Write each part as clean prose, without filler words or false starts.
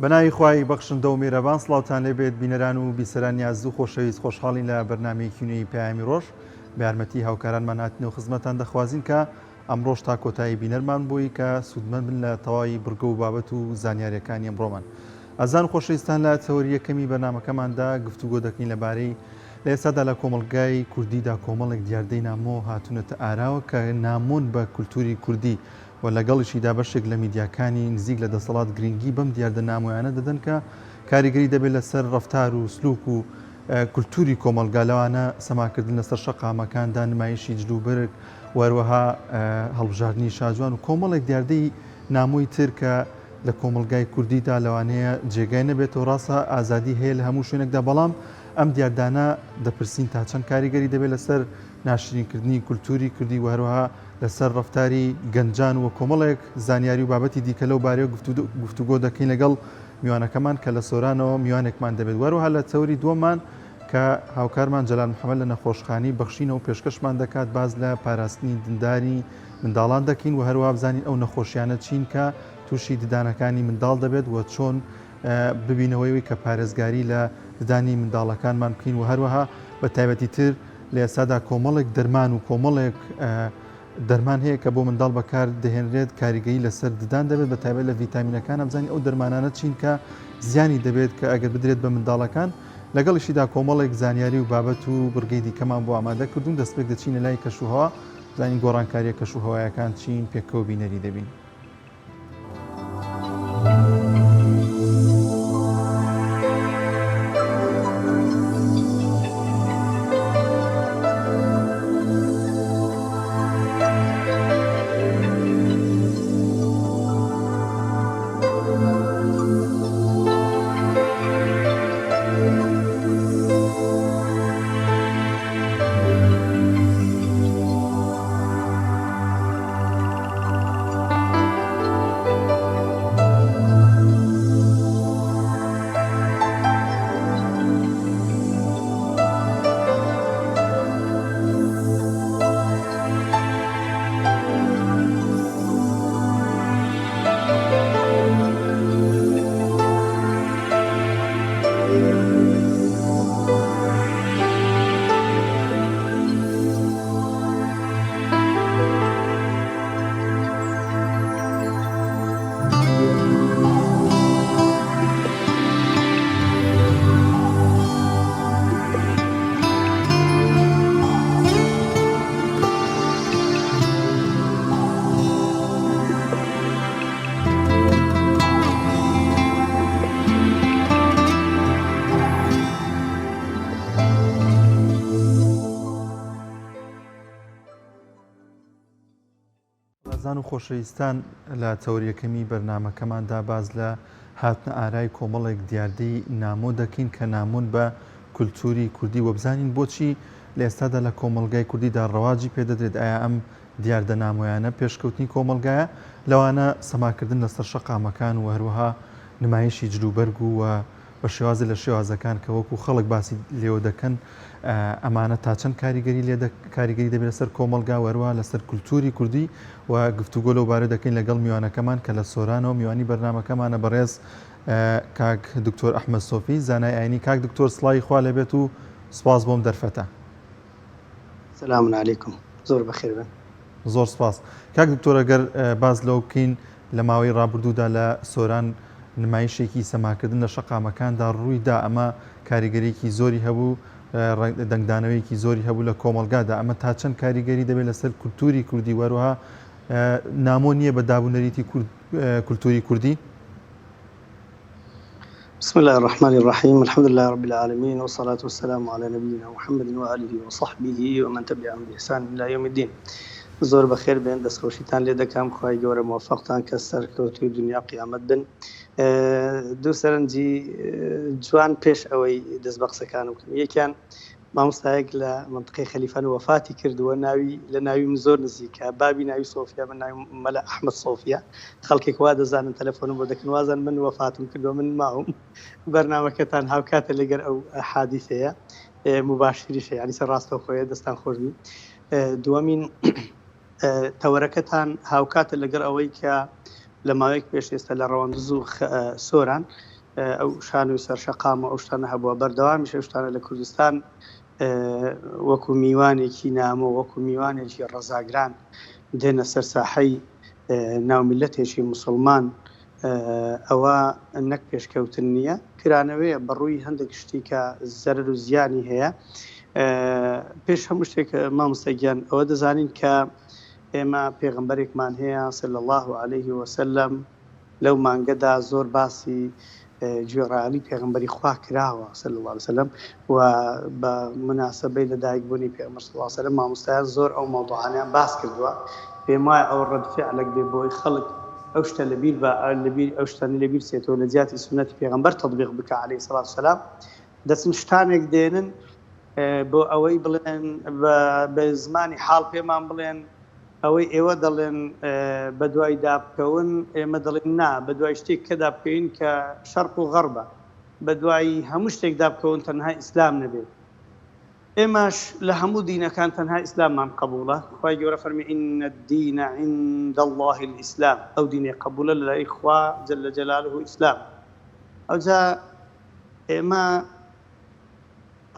بەناوی خوای بەخشندە و میرەبان سڵاوتان لێبێت بینەران و بیسەرانی ئازیز و خۆشەویست خۆشحاڵین لە بەرنامەیەکی نوێی پەیامی ڕۆژ بە یارمەتی هاوکارانمان هاتینەوە خزمەتان دەخوازین کە ئەمڕۆش تا کۆتایی بینەرمان بووی کە سوودمەند بن لە تەواوی بڕگە و بابەت و زانیاریەکانی ئەمڕۆمان. ئازیزان و خۆشەویستان لە تەوەری یەکەمی بەرنامەکەماندا گفتوگۆ دەکەین لەبارەی لە ئێستادا لە کۆمەڵگای کوردیدا کۆمەڵێک دیاردەی نامۆ هاتوونەتە ئاراوە کە نامۆن بە کولتوری کوردی و لەگەڵیشیدا بەشێک لە میدیاکانی نزیک لە دەسەڵات گرنگی بەم دیاردە نامۆیانە دەدەن کە کاریگەری دەبێت لەسەر ڕەفتار و سلوک و کولتوری کۆمەڵگا لەوانە سەماکردن لەسەر شەقامەکاندا نمایشی جلوبەرگ و هەروەها هەڵبژاردنی شاجوان و کۆمەڵێک دیاردەی نامۆی تر کە لە کۆمەڵگای کوردیدا لەوانەیە جێگای نەبێتەوە ڕاستە ئازادی هەیە لە هەموو شوێنێکدا بەڵام ئەم دیاردانە دەپرسین تا چەند کاریگەری دەبێت لەسەر ناشرینکردنی کولتوری کوردی و هەروەها لەسەر ڕەفتاری گەنجان و کۆمەڵێک زانیاری و بابەتی دیکە لەو بارەیەوە گفتوگۆ دەکەین لەگەڵ میوانەکەمان کە لە سۆرانەوە میوانێکمان دەبێت وەروەها لە تەوری دووەممان کە هاوکارمان جەلال محەمەد لە نەخۆشخانەی بەخشینەوە پێشکەشمان دەکات باس لە پاراستنی دندانی منداڵان دەکەین و هەروەها بزانین ئەو نەخۆشیانە چین کە تووشی ددانەکانی منداڵ دەبێت و چۆن ببینەوەی کە پارێزگاری لە ددانی منداڵەکانمان بکەین و هەروەها بە تایبەتی تر لە ئێستادا کۆمەڵێک دەرمان و کۆمەڵێک دەرمان هەیە کە بۆ منداڵ بەکار دەهێنرێت کاریگەری لەسەر ددان دەبێت بە تایبەت لە ڤیتامینەکانە بزانین ئەو دەرمانانە چین کە زیانی دەبێت کە ئەگەر بدرێت بە منداڵەکان لەگەڵیشیدا کۆمەڵێک زانیاری و بابەت و بڕگەی دیکەمان بۆ ئامادە کردوون دەستپێک دەچینە لای کەشوهەوا بزانین گۆڕانکارییە کەشوهەوایەکان چین پێکەوە بینەری دەبین. ئازیزان و خۆشەویستان لە تەوەریەکەمی بەرنامەکەماندا باس لە هاتنە ئارای کۆمەڵێک دیاردەی نامۆ دەکەین کە نامۆن بە کولتوری کوردی وە بزانین بۆچی لە ئێستادا لە کۆمەڵگای کوردیدا ڕەواجی پێدەدرێت ئایا ئەم دیاردە نامۆیانە پێشکەوتنی کۆمەڵگایە لەوانە سەماکردن لەسەر شەقامەکان و هەروەها نمایشی جلوبەرگ و بە شێوازێ لە شێوازەکان کە وەکو خەڵک باسی لێوە دەکەن ئەمانە تا چەند کاریگەری لێ کاریگەری دەبێت لەسەر کۆمەڵگا و هەروەها لەسەر کولتوری کوردی و گفتوگۆ لەو بارە دەکەین لەگەڵ میوانەکەمان کە لە سۆرانەوە میوانی بەرنامەکەمانە بەڕێز کاک دکتۆر ئەحمەد سۆفی زانای ئاینی کاک دکتۆر سڵاوی خوا لێبێت و سپاس بۆم دەرفەتە. سلام علیکم زۆر بەخێر بن. زۆر سپاس کاک دکتۆر ئەگەر باس لەوە بکەین لە ماوەی ڕابردوودا لە سۆران نمایشێکی سەماکردن لە شەقامەکاندا ڕووی دا ئەمە کاریگەریەکی زۆری هەبوو دەنگدانەوەیەکی زۆری هەبوو لە کۆمەڵگادا ئەمە تا چەند کاریگەری دەبێت لەسەر کولتوری کوردی وەروها نامۆ نییە بە دابونەریتی کولتوری کوردی؟ بسم اللە الرحمن الرحیم الحمد للە رب العالمین والصلاة والسلام علی نبینا محمد وآله وصحبه ومن تبعهم بإحسان الی یوم الدین زۆر بەخێر بێن دەستخۆشیتان لێ دەکەم خوای گەورە مۆفەقتان کە سەرکەوتووی دنیا قیامەت بن دوو سەرنجی جوان پێش ئەوەی دەست بە قسەکانم بکەم یەکیان مامۆستایەک لە مەنتقەی خەلیفان وەفاتی کردووە ناوی لە ناوی من زۆر نزیکە بابی ناوی سۆفیا من ناوی مەلا ئەحمەد سۆفیا خەڵکێک وا دەزانن تەلەفۆنم بۆ دەکەن وازان من وەفاتم کردووە من ماوم بەرنامەکەتان هاوکاتە لەگەر ئەو حادیثەیە مباشریشە یعنی سەر ڕاستەوخۆیە دەستان خۆش بی دووەمین تەوەرەکەتان هاوکاتە لەگەڵ ئەوەی کە. لە ماوەیەک پێش ئێستا لە ڕەواندز و سۆران ئەو شانۆی سەر شەقام و ئەو شتانە هەبووە، بەردەوامیش ئەو شتانە لە کوردستان وەکو میوانێکی نامۆ، وەکو میوانێکی ڕەزاگران دێنە سەر ساحەی ناو میللەتێکی موسڵمان، ئەوە نەک پێشکەوتن نییە، کرانەوەیە بە ڕووی هەندێک شتی کە زەرەر و زیانی هەیە. پێش هەموو شتێک مامۆستا گیان ئەوە دەزانین کە ئێمە پێغەمبەرێکمان هەیە صلی اللە علیه وسلم، لەو مانگەدا زۆر باسی گوێڕایەڵی پێغەمبەری خوا کراوە صلی اللە علیه وسلم و بە موناسەبەی لەدایک بوونی پێغەمبەر صلی اللە علیه وسلم مامۆستایان زۆر ئەو مەوضوعانەیان باس کردووە. پێم وایە ئەوە ڕەد فعلێک بێ بۆی خەڵک ئەو شتە لەبیر با لەبیر ئەو شتانەی لەبیر بچێتەوە لە جیاتی سوننەتی پێغەمبەر تەطبیق بکا علیه الصلوة والسلام دەچن شتانێک دێنن بۆ ئەوەی بڵێن بە زمانی حاڵ پێمان بڵێن ئەوەی ئێوە دەڵێن بەدوای دابکەون، ئێمە دەڵێین نا، بەدوای شتێک کەدا بکەوین کە شەرق و غەڕبە، بەدوای هەموو شتێکدا بکەون تەنها ئیسلام نەبێت. ئێمەش لە هەموو دینەکان تەنها ئیسلاممان قەبوڵە، خوای گەورە فەرمی ان الدین عند اللە الاسلام، ئەو دینەی قەبوڵە لەلای خوا جل جلالە ئیسلامە. ئەوجا ئێمە.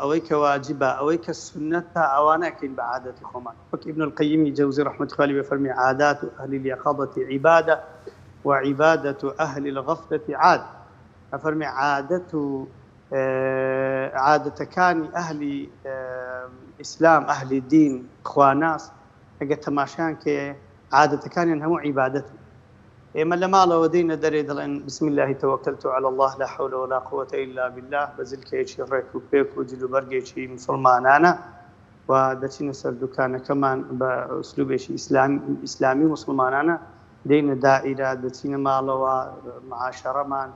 ئەوەی کە واجبە، ئەوەی کە سوننەتە ئەوانە ئەکەین بە عادەتی خۆمان. وەک ئیبن القیمی جەوزی ڕەحمەتی خوای لێ بێ فەرمی، عادات اهل الیقظة عبادە و عبادە اهل الغفلە عادە. ئەفەرمێ عادەت و عادەتەکانی ئەهلی ئیسلام، ئەهلی دین، خواناس ئەگەر تەماشایان کەی عادەتەکانیان هەموو عیبادەتن. ئێمە لە ماڵەوە دێینە دەرێ دەڵێن بسم اللە توکلت علی اللە لا حول ولا قوة الا باللە بە جلکەیەکی ڕێک و پێک و جلوبەرگێکی موسڵمانانە و دەچینە سەر دوکانەکەمان بە ئسلوبێکی ئیسلامی و موسڵمانانە دێینە دائیرە دەچینە ماڵەوە معاشەڕەمان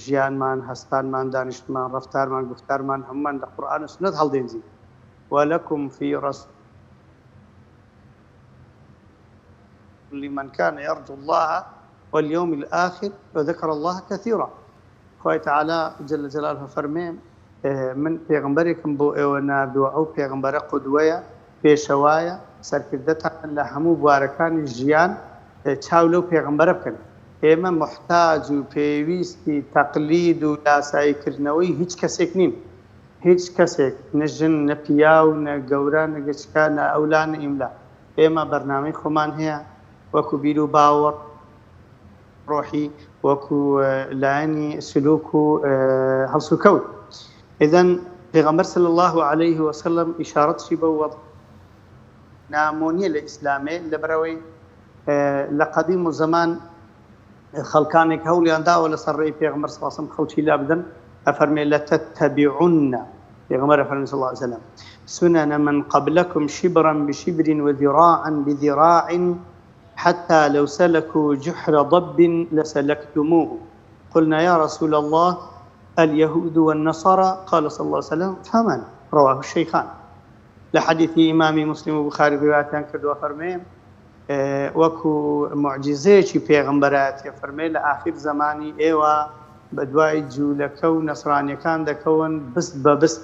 ژیانمان هەستانمان دانیشتمان ڕەفتارمان گوفتارمان هەموومان لە قورئان و سوننەت هەڵدێنجین ولکم فی رسول لمن کان یرجو اللە والیوم الآخر وذکر اللە کثیرا خوای تەعالی جل جلالە فەرمێ من پێغەمبەرێکم بۆ ئێوە ناردووە ئەو پێغەمبەرە قودوەیە پێشەوایە سەرکردەتانە لە هەموو بوارەکانی ژیان چاو لەو پێغەمبەرە بکەن ئێمە موحتاج و پێویستی تەقلید و لاسایی کردنەوەی هیچ کەسێک نین هیچ کەسێک نە ژن نە پیاو نە گەورە نە گچکە نە ئەولا نە ئیملا ئێمە بەرنامەی خۆمان هەیە وەکو بیر و باوەڕ ڕۆحی وەکو لایەنی سلوک و هەڵسوکەوت. ئیذن پێغەمبەر صلی اللە علیه وسلم ئیشارەتشی بەو وەزعە نامۆ نیە لە ئیسلامێ لەبەرئەوەی لە قەدیم و زەمان خەڵکانێک هەوڵیان داوە لەسەر ڕێی پێغەمبەر صلی اللە علیه وسلم خەڵکی لابدەن ئەفەرمێ لتتبعن پێغەمبەر ئەفەرمێ صلی اللە علیه وسلم سنن من قبلکم شبرا بشبر وذراعا بذراع حتى لو سلكوا جحر ضب لسلكتموه قلنا يا رسول الله اليهود والنصارى قال صلى الله عليه وسلم فمن رواه الشيخان لە حەدیثی ئیمامی مسلم و بخاری ڕیوایەتیان کردووە فەرمێ وەکو موعجیزەیەکی پێغەمبەرایەتی ئەفەرمێ لە ئاخیر زەمانی ئێوە بەدوای جوولەکە و نەسرانیەکان دەکەون بست بە بست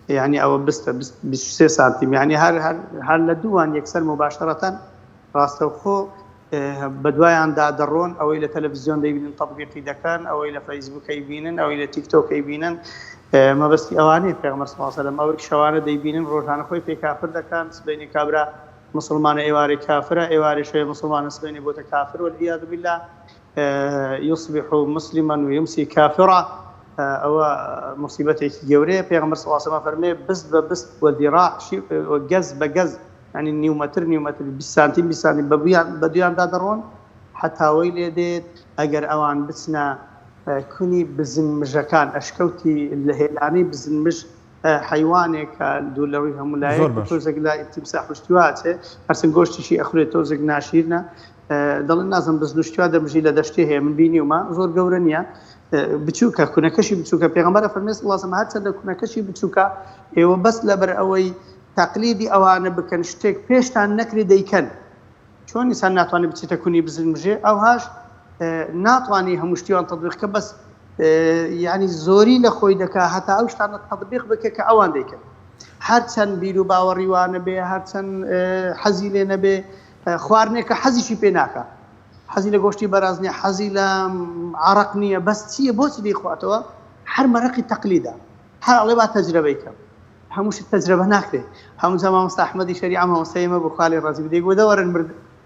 یانی ئەوە بستە بست 23 سانتیم یانی هەر هەر هەر لە دووان یەکسەر مباشرەتەن ڕاستەوخۆ بەدوایاندا دەڕۆن ئەوەی لە تەلەڤزیۆن دەیبینن تەطبیقی دەکەن ئەوەی لە فەیسبوک ئەیبینن ئەوەی لە تیک تۆک ئەیبینن مەبەستی ئەوانەیە پێغەمبەر صلی اللە علیه وسلم ئەوەی شەوانە دەیبینن ڕۆژانە خۆی پێ کافر دەکەن سبەینێ کابرا موسڵمانە ئێوارێ کافرە ئێوارێ شەوێ موسڵمانە سبەینێ بۆتە کافر والعیاذ باللە یصبح مسلما ویمسی کافرا ئەوە موسیبەتێکی گەورەیە پێغەمبەر صلی اللە علیه وسلم فەرمێ بست بە بست و ذراع گەز بە گەز یعنی نیو مەتر نیو مەتر 20 سانتیم 20 سانتیم بە دویاندا دەڕۆن حتا وەی لێ دێت ئەگەر ئەوان بچنە کونی بزن مژەکان ئەشکەوتی لە هێلانەی بزن مژ حەیوانێکە دوور لە ڕووی هەموو لایەک زۆر باش. تۆزێک لە تیمساح و شتی وا ئەچێ هەرچەند گۆشتیشی ئەخورێت تۆزێک ناشیرنە دەڵێن نازم بزن و شتی وا دەمژی لە دەشتێ هەیە من بینیومە زۆر گەورە نییە بچووکە کونەکەشی بچووکە پێغەمبەر ئەفەرمێ صلی اللە علیه و سلم هەرچەندە کونەکەشی بچووکە ئێوە بەس لەبەر ئەوەی تەقلیدی ئەوانە بکەن شتێک پێشتان نەکرێ دەیکەن چۆن ئینسان ناتوانێت بچێتە کونی بزن مژێ ئەوهاش ناتوانێ هەموو شتیوان تەطبیق کە بەس یعنی زۆری لە خۆی دەکا هەتا ئەو شتانە تەطبیق بکە کە ئەوان دەیکەن هەرچەند بیر و باوەڕی وانە بێ هەرچەند حەزی لێ نەبێ خواردنێک کە حەزیشی پێ ناکا. حەزی لە گۆشتی بەراز نییە، حەزی لە عەڕەق نییە، بەس چییە بۆچی دەیخواتەوە؟ هەر مەرەقی تەقلیدە، هەر ئەڵێ با تەجرەبەی کەم. هەموو شت تەجرەبە ناکرێ. هەموو جا مامۆستا ئەحمەدی شەریعە مامۆستای ئێمە بوو خوا لێی ڕازی بێ دەیگوت وەرن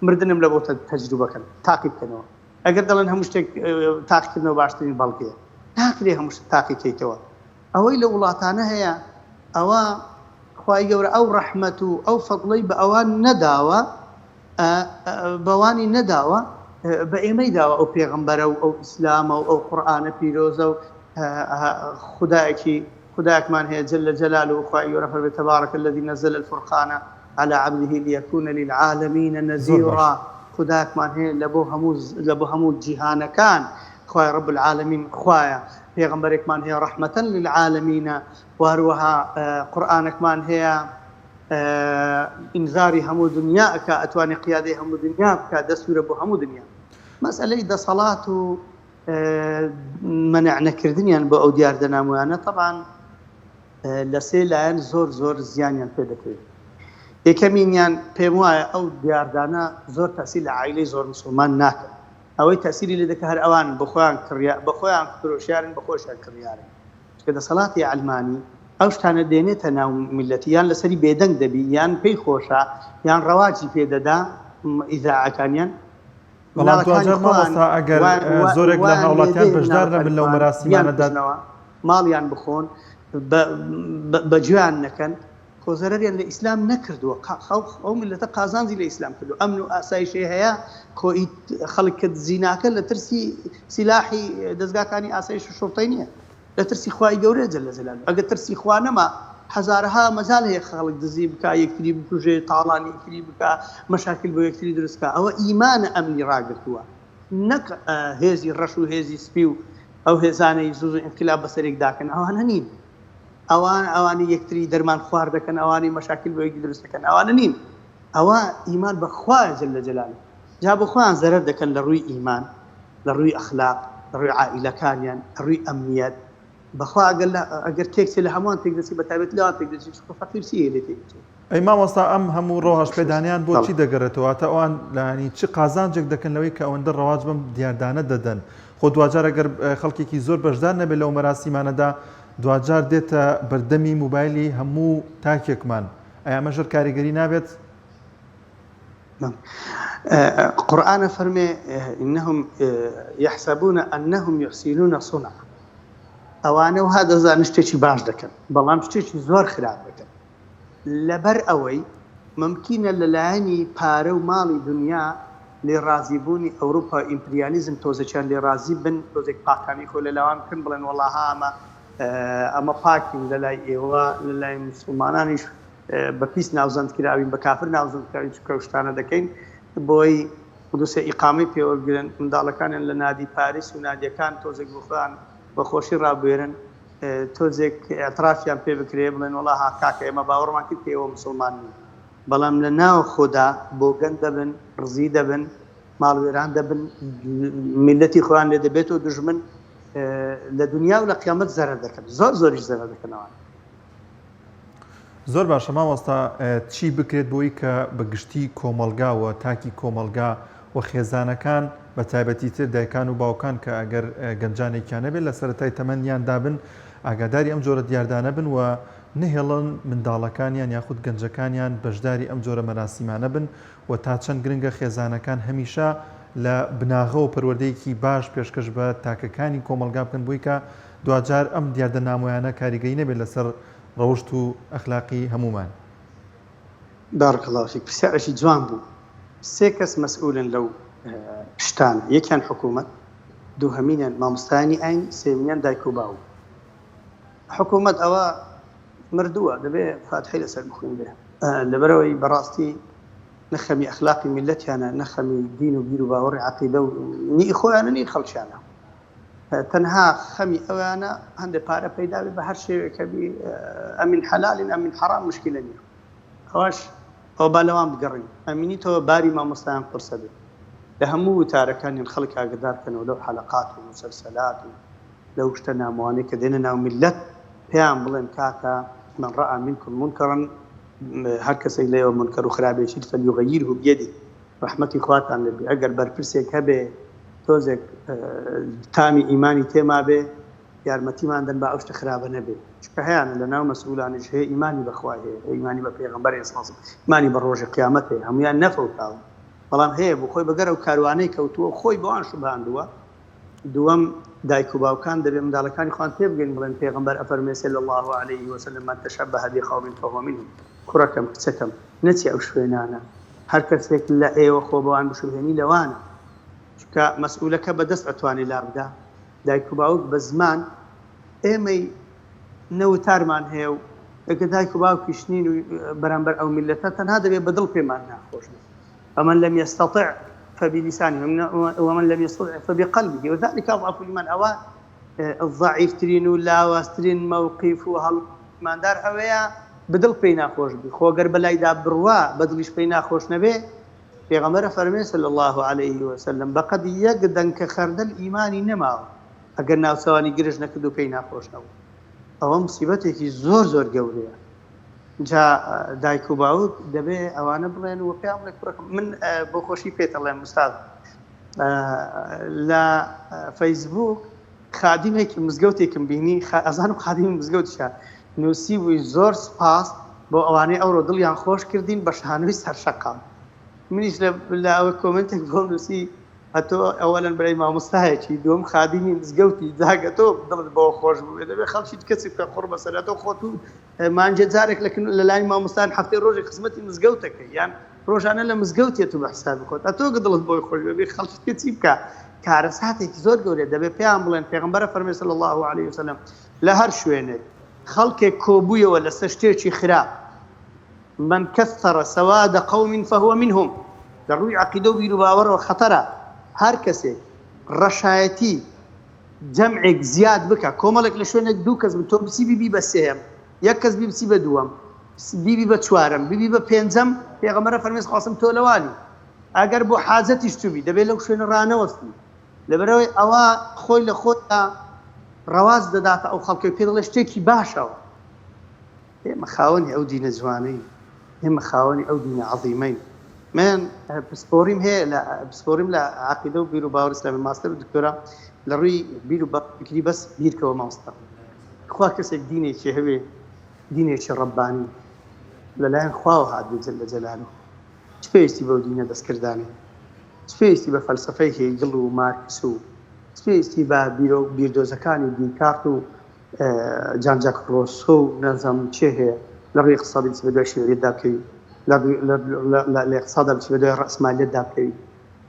مردنم لە بۆ تەجروبە کەن، تاقی بکەنەوە. ئەگەر دەڵێن هەموو شتێک تاقیکردنەوە باشترین بەڵگەیە. ناکرێ هەموو شت تاقی کەیتەوە. ئەوەی لە وڵاتانە هەیە ئەوە خوای گەورە ئەو ڕەحمەت و ئەو فەزڵەی بە ئەوان نەداوە بەوانی نەداوە بە ئێمەی داوە ئەو پێغەمبەرە و ئەو ئیسلامە و ئەو قورئانە پیرۆزە و خودایەکی خودایەکمان هەیە جل جلاله خوای گەورە فەرمی تبارک الذی نزل الفرقان على عبده ليكون للعالمین نذیرا خودایەکمان هەیە لە بۆ هەموو لە بۆ هەموو جیهانەکان خوای رب العالمین خوایە پێغەمبەرێکمان هەیە رحمة للعالمین و هەروەها قورئانەکمان هەیە ئینزاری هەموو دنیا ئەکا ئەتوانێ قیادەی هەموو دنیا بکا دەستورە بۆ هەموو دنیا مەسئلەی دەسەڵات و مەنع نەکردنیان بۆ ئەو دیاردە نامۆیانە تەبان لە سێ لایەن زۆر زۆر زیانیان پێ دەکەوێت یەکەمینیان پێم وایە ئەو دیاردانە زۆر تەسی لە عیلەی زۆر مسلمان ناکەن ئەوەی تەسیری لێ دەکە هەر ئەوان بەخۆیان کڕیا بەخۆیان فرۆشیارن بەخۆشیان کڕیارن چونکە دەسەڵاتی عەلمانی ئەو شتانە دێنێتە ناو میللەت یان لەسەری بێدەنگ دەبی یان پێی خۆشە یان ڕەواجی پێ دەدا ئیزاعەکانیان بەڵام دواجار مامۆستا ئەگەر زۆرێک لە هاوڵاتیان بەشدار نەبن لەو مەراسیمانەدا ماڵیان بخۆن بە گوێیان نەکەن خۆ زەرەریان لە ئیسلام نەکردووە ئەو میللەتە قازانجی لە ئیسلام کردووە ئەمن و ئاسایشی هەیە خۆ خەڵک کە دزی ناکە لە ترسی سیلاحی دەزگاکانی ئاسایش و شوڕتەی نییە لە ترسی خوای گەورەیە جل جلاله ئەگەر ترسی خوا نەما هەزارەها مەجال هەیە خەڵک دزی بکا یەکتری بکوژێ تاڵانی یەکتری بکا مەشاکل بۆ یەکتری دروست کا ئەوە ئیمانە ئەمنی ڕاگرتووە نەک هێزی ڕەش و هێزی سپی و ئەو هێزانەی زوو زوو ئینقلاب بەسەرێک داکەن ئەوانە نین ئەوان ئەوانی یەکتری دەرمان خوار دەکەن ئەوانی مەشاکل بۆ یەکدی دروست دەکەن ئەوانە نین ئەوە ئیمان بە خوایە جل جلاله جا بۆ خۆیان زەرەر دەکەن لە ڕووی ئیمان لە ڕووی ئەخلاق لە ڕووی عائیلەکانیان لە ڕووی ئەمنیەت بەخوا ئەگەر لە ئەگەر تێک چێ لە هەمووان تێک دەچێ بە تایبەتی لەوان تێک دەچێ چونکە فەقیر چی هەیە لێ تێک بچێ. ئەی مامۆستا ئەم هەموو ڕەواج خۆشەویست پێدانەیان بۆ بەڵێ. چی دەگەڕێتەوە واتە ئەوان یانی چ قازانجێک دەکەن لەوەی کە ئەوەندە ڕەواج بەم دیاردانە دەدەن خۆ دواجار ئەگەر خەڵکێکی زۆر بەشدار نەبێت لەو مەراسیمانەدا دواجار دێتە بەردەمی موبایلی هەموو تاکێکمان ئەی ئەمەش هەر کاریگەری نابێت؟ قورئان ئەفەرمێ انهم یحسبون انهم یحسنون صنعا ئەوانە وها دەزانن شتێکی باش دەکەن بەڵام شتێکی زۆر خراپ دەکەن لەبەر ئەوەی ممکنە لەلایەنی پارە و ماڵی دنیا لێ ڕازی بوونی ئەوروپا و ئیمپریالیزم تۆزێکیان لێ ڕازی بن تۆزێک پاکانی خۆ لە لاوان بکەن بڵێن وەڵا ها ئەمە ئەمە پاکین لەلای ئێوە لەلای مسوڵمانانیش بە پیس ناوزەند کراوین بە کافر ناوزەند کراوین چونکە ئەو شتانە دەکەین بۆی دوسێ ئیقامەی پێوەرگرن منداڵەکانیان لە نادی پاریس و نادیەکان تۆزێک بۆ خۆیان بە خۆشی ڕابوێرن تۆزێک ئیعترافیان پێ بکرێ بڵێن وەڵا ها کاکە ئێمە باوەڕمان کرد کە ئێوە مسوڵمان نین بەڵام لە ناو خۆدا بۆگەن دەبن ڕزی دەبن ماڵوێران دەبن میلەتی خۆیان لێ دەبێتەوە دوژمن لە دنیا و لە قیامەت زەرەر دەکەن زۆر زۆریش زەرەر دەکەن ئەوان. زۆر باشە مامۆستا چی بکرێت بۆی کە بە گشتی کۆمەڵگا و تاکی کۆمەڵگا و خێزانەکان بە تایبەتی تر دایکان و باوکان کە ئەگەر گەنجانێکیان نەبێت لە سەرەتای تەمەنیاندا بن ئاگاداری ئەم جۆرە دیاردانە بن و نەهێڵن منداڵەکانیان یاخود گەنجەکانیان بەشداری ئەم جۆرە مەراسیمانە بن و تا چەند گرنگە خێزانەکان هەمیشە لە بناغەوە پەروەردەیەکی باش پێشکەش بە تاکەکانی کۆمەڵگا بکەن بۆی کە دواجار ئەم دیاردە نامۆیانە کاریگەری نەبێت لەسەر ڕەوشت و ئەخلاقی هەموومان. بارک اللە فیک پرسیارێکی جوان بوو سێ کەس مەسئولن لەو شتانە یەکیان حکومەت دووهەمینیان مامۆستایانی ئاین سێیەمینیان دایک و باوک حکومەت ئەوە مردووە دەبێ فاتحەی لەسەر بخوێنرێ لەبەرئەوەی بەڕاستی نە خەمی ئەخلاقی میللەتیانە نە خەمی دین و بیر و باوەڕی عەقیدە و نی خۆیانە نی خەڵکیانە تەنها خەمی ئەویانە هەندێ پارە پەیدا بێ بە هەر شێوەیەک هەبی ئەمین حەلالین ئەمین حەرام مشکلە نییە ئەوەش ئەوە با لەوان بگەڕین ئەمینیتەوە باری مامۆستایان قورسە بێ لە هەموو وتارەکانیان خەڵک ئاگدار کەنەوە لەو حەلەقات و موسەلسەلات و لەو شتە نامۆانەی کە دێنە ناو میللەت پێیان بڵێن کاکە من رأى منکم منکرا هەر کەسێک لە ئێوە مونکەر و خراپێکی دیت فلیغیره بیده. ڕەحمەتی خواتان لێبێ ئەگەر بەرپرسێک هەبێ تۆزێک تامی ئیمانی تێمابێ یارمەتیمان دەن با ئەو شتە خراپە نەبێ چونکە هەیانە لە ناو مەسئولانیش هەیە ئیمانی بە خوا هەیە ئیمانی بە پێغەمبەر هەیە صلی ئیمانی بە ڕۆژی قیامەت هەیە هەمویان نەفەوتاون بەڵام هەیە بۆ خۆی بەگەر ئەو کاروانەی کەوتووە خۆی بەوان شوبهاندووە دووەم، دایک و باوکان دەبێ منداڵەکانی خۆیان تێبگەین بڵێن پێغەمبەر ئەفەرموێ صلی اللە علیه وسلم من تشبه بقوم فهو منهم کوڕەکەم کچەکەم نەچێ ئەو شوێنانە هەر کەسێک لە ئێوە خۆ بەوان بشوبهێنی لەوانە چونکە مەسئولەکە بە دەست ئەتوانێ لابدا دایک و باوک بە زمان ئێمەی نە وتارمان هەیە و ئەگەر دایک و باوکیش نین و بەرامبەر ئەو میللەتە تەنها دەبێ بە دڵ پێمان ناخۆش بێ ومن لم یستطع فبلسانه ومن لم یستطع فبقلبه وذلک اضعف الایمان ئەوە ضعیفترین و لاوازترین مەوقیف و هەڵ ئیماندار ئەوەیە بدڵ پێی ناخۆش بی خۆ گەر بەلایدا بڕوا بەدڵیش پێی ناخۆش نەبێ پێغەمبەر فەرمێ صلی الله علیه وسلم بەقەد یەک دەنکە خەردەل ئیمانی نەماوە ئەگەر ناوچەوانی گرژ نەکرد و پێی ناخۆش نەبوو ئەوە مصیبەتێکی زۆر زۆر گەورەیە جا دایک و باوک دەبێ ئەوانە بڵێن و پێیان بڵێ کوڕەکەم من بۆ خۆشی پێت ئەڵێم ئوستاز لە فەیسبوک خادیمێکی مزگەوتێکم بینی ئەزانم خادیمی مزگەوتیشە نووسی بووی زۆر سپاس بۆ ئەوانەی ئەوڕۆ دڵیان خۆش کردین بە شانۆی سەرشەقام منیش لە ئەوە کۆمنتێک بۆم نووسی ئەتۆ ئەوەلەن برای مامۆستایەکی دووەم خادیمی مزگەوتی جاگە تۆ دڵت بەوە خۆش بوو دەبێ خەڵکی کەسی بکە قوڕ بەسەر ئەتۆ خۆت و مانجێ جارێک لە لە لای مامۆستان هەفتەی ڕۆژێک خزمەتی مزگەوتەکەی یان ڕۆژانە لە مزگەوتێت و بە حسابی خۆت ئەتۆ گە دڵت بۆی خۆش بێ خەڵکی تر چی بکە کارەساتێکی زۆر گەورەیە دەبێ پێیان بڵێن پێغەمبەرە فەرمی صلی الله علیه وسلم لە هەر شوێنێک خەڵکێک کۆبوویەوە لەسەر شتێکی خراپ من کثر سواد قوم فهو منهم لە ڕووی عەقیدە و بیروباوەڕەوە خەتەرە هەر کەسێک ڕەشایەتی جەمعێک زیاد بکە کۆمەڵێک لە شوێنێک دوو کەس بن تۆ بچی بیبی بە سێیەم یەک کەس بی بچی بە دووەم بیبی بە چوارەم بیبی بە پێنجەم پێغەمبەرە فەرمی خواستم تۆ لەوانی ئەگەر بۆ حاجەتیش چووبی دەبێت لەو شوێنە ڕانەوەستی لەبەرئەوەی ئەوە خۆی لە خۆیدا ڕەواج دەداتە ئەو خەڵکەی پێ دەڵێ شتێکی باشەوە ئێمە خاوەنی ئەو دینە جوانەین، ئێمە خاوەنی ئەو دینە عەزیمەین. من پسپۆریم هەیە لە پسپۆریم لە عەقیدە و بیر و باوەڕی ئیسلامی، ماستەر و دکتۆرا لە ڕووی بیر و فکری بەس بیرکەوە مامۆستا. خوا کەسێک دینێکی هەبێ، دینێکی ڕەبانی لەلایەن خواوە هاتبێ جل جلاله، چ پێویستی بەو دینە دەستکردانەیە؟ چ پێویستی بە فەلسەفەی هێگڵ و مارکس و چ پێویستی بە بیردۆزەکانی دیکارت و جان جاک ڕۆسۆ و نازانم چێ هەیە لە ڕووی اقتصادی بچی بەدوای شیوعیەتدا بکەوی لە اقتصادا بچی بەدوای ڕەسمالیەتدا بکەوی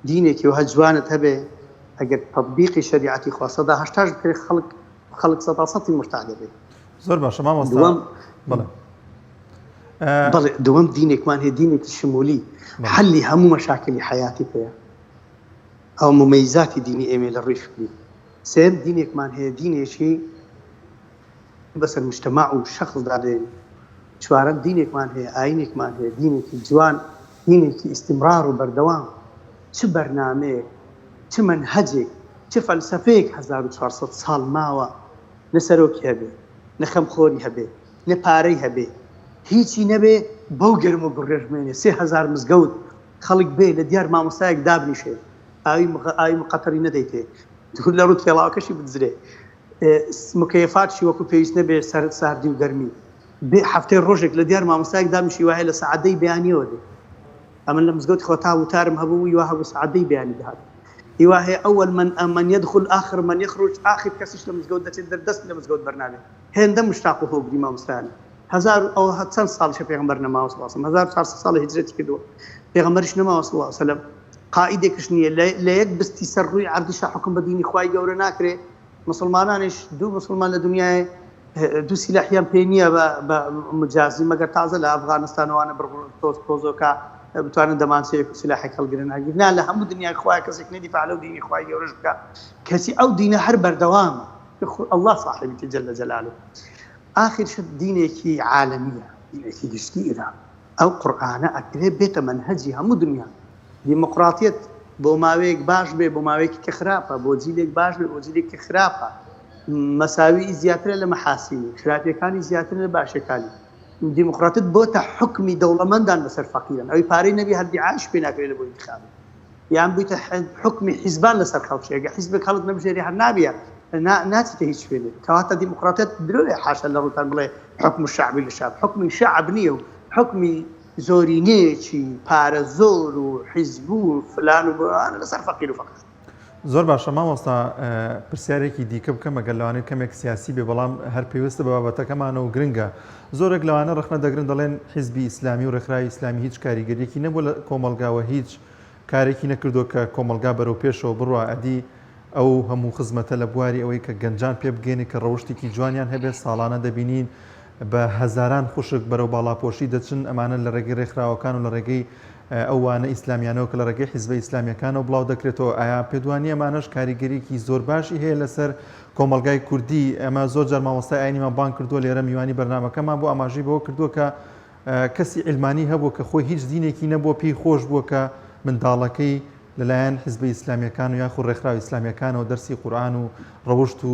دینێکی وەها جوانت هەبێ ئەگەر تطبیقی شەریعەتی خوا سەدا هەشتاش بکرێ خەڵک خەڵک سەدا سەتی مرتاح دەبێ. زۆر باشە مامۆستا دووەم بەڵێ بەڵێ دووەم دینێکمان هەیە دینێکی شمولی حەلی هەموو مەشاکلی حەیاتی پێیە ئەو ممەیزاتی دینی ئێمەیە لە ڕووی فکری سێیەم دینێکمان هەیە دینێکی بەسەر مجتەماع و شەخسدا دێن. چوارەم دینێکمان هەیە ئاینێکمان هەیە دینێکی جوان دینێکی ئیستیمرار و بەردەوام چ بەرنامەیەک چ مەنهەجێک چ فەلسەفەیەک 1400 ساڵ ماوە نە سەرۆکی هەبێ نە خەمخۆری هەبێ نە پارەی هەبێ هیچی نەبێ بەو گەرم و گوڕێش بمێنێ 3000 مزگەوت خەڵک بێ لە دیار مامۆستایەک دابنیشێ ئاوی ئاوی مقەتەری نەدەیتێ دوور لە ڕووت پێڵاوەکەشی بدزرێ مکەیەفاتشی وەکو پێویست نەبێ سەر ساردی و گەرمی بێ هەفتەی ڕۆژێک لە دیار مامۆستایەک دابنیشی وایە لە سەعات دەی بەیانیەوە دێ ئەمن لە مزگەوتی خۆتا وتارم هەبوو ی وا هەبوو سەعات دەی بەیانی دەهات ی وا هەیە اول من من یدخل آخر من یخرج آخر کەسیش لە مزگەوت دەچێت دەر دەست لە مزگەوت بەرنابێ هێندە مشتاق و هۆگری مامۆستایانە هەزار و ئەوە چەند ساڵیشە پێغەمبەر نەماوە صلی اللە علیه وسلم 1400 ساڵی هیجرەتی کردووە پێغەمبەریش نەماوە صلی اللە علیه وسلم قائیدێکش نییە لە یەک بستی سەر ڕووی عەردیشا حوکم بە دینی خوای گەورە ناکرێ مسلمانانیش دوو مسلمان لە دنیای دوو سیلاحیان پێ نییە بە مجازی مەگەر تازە لە ئەفغانستانوانە بڕ تۆز تۆزۆکە بتوانن دەمانچەیەک و سلاحێک هەڵگرن ئەگیر نا لە هەموو دنیای خوای کەسێک نەدی فعلە و دینی خوای گەورەش بکە کەچی ئەو دینە هەر بەردەوامە الله صاحبی جل جلاله ئاخر شت دینێکی عالەمیە دینێکی گشتگیرە ئەو قورئانە ئەکرێ بێتە مەنهەجی هەموو دنیا دیموقراتیەت بۆ ماوەیەک باش بێ بۆ ماوەیەکی کە خراپە بۆ جیلێک باش بێ بۆ جیلێک کە خراپە مەساوی زیاترە لە مەحاسینی خراپیەکانی زیاترە لە باشەکانی. دیموکراتیت بۆتە حوکمی دەوڵەمەندان بەسەر فەقیران ئەوی پارەی نەبی هەر دیعایش پێ ناکرێ لە بۆ ئینتخابی یان بوویتە حوکمی حیزبان لەسەر خەڵکی ئەگە حیزبێک هەڵت نەبژێری هەر نابیە ناچیتە هیچ شوێنێک کەواتە دیموکراتیت درۆیە حاشا لە ڕووتان بڵێ حوکم شەعبی لە شعب حوکمی شەعب نییە و حوکمی زۆرینەیەکی پارە زۆر و حیزب و فلان و بۆیانە لەسەر فەقیر و فەقیر. زۆر باشە مامۆستا پرسیارێکی دیکە بکەم ئەگەر لەوانەیە کەمێک سیاسی بێ بەڵام هەر پەیوەستە بە بابەتەکەمانەوە گرنگە زۆرێک لەوانە ڕەخنە دەگرن دەڵێن حیزبی ئیسلامی و ڕێکخراوی ئیسلامی هیچ کاریگەریەکی نەبووە لە کۆمەڵگاوە هیچ کارێکی نەکردووە کە کۆمەڵگا بەرەو پێشەوە بڕوا ئەدی ئەو هەموو خزمەتە لە بواری ئەوەی کە گەنجان پێ بگەینێ کە ڕەوشتێکی جوانیان هەبێت ساڵانە دەبینین بە هەزاران خوشک بەرەو باڵاپۆشی دەچن ئەمانە لە ڕێگەی ڕێکخراوەکان و لە ڕێگەی ئەو وانە ئیسلامیانەوە کە لە ڕێگەی حیزبە ئیسلامیەکانەوە بڵاو دەکرێتەوە ئایا پێت وانیە ئەمانەش کاریگەریەکی زۆر باشی هەیە لەسەر کۆمەڵگای کوردی ئەمە زۆر جار مامۆستای ئاینیمان بانگ کردووە لێرە میوانی بەرنامەکەمان بۆ ئاماژەی بەوە کردووە کە کەسی علمانی هەبوو کە خۆی هیچ دینێکی نەبووە پێی خۆش بووە کە منداڵەکەی لەلایەن حزبە ئیسلامیەکان و یاخود ڕێکخراو ئیسلامیەکانەوە دەرسی قورئان و ڕەوشت و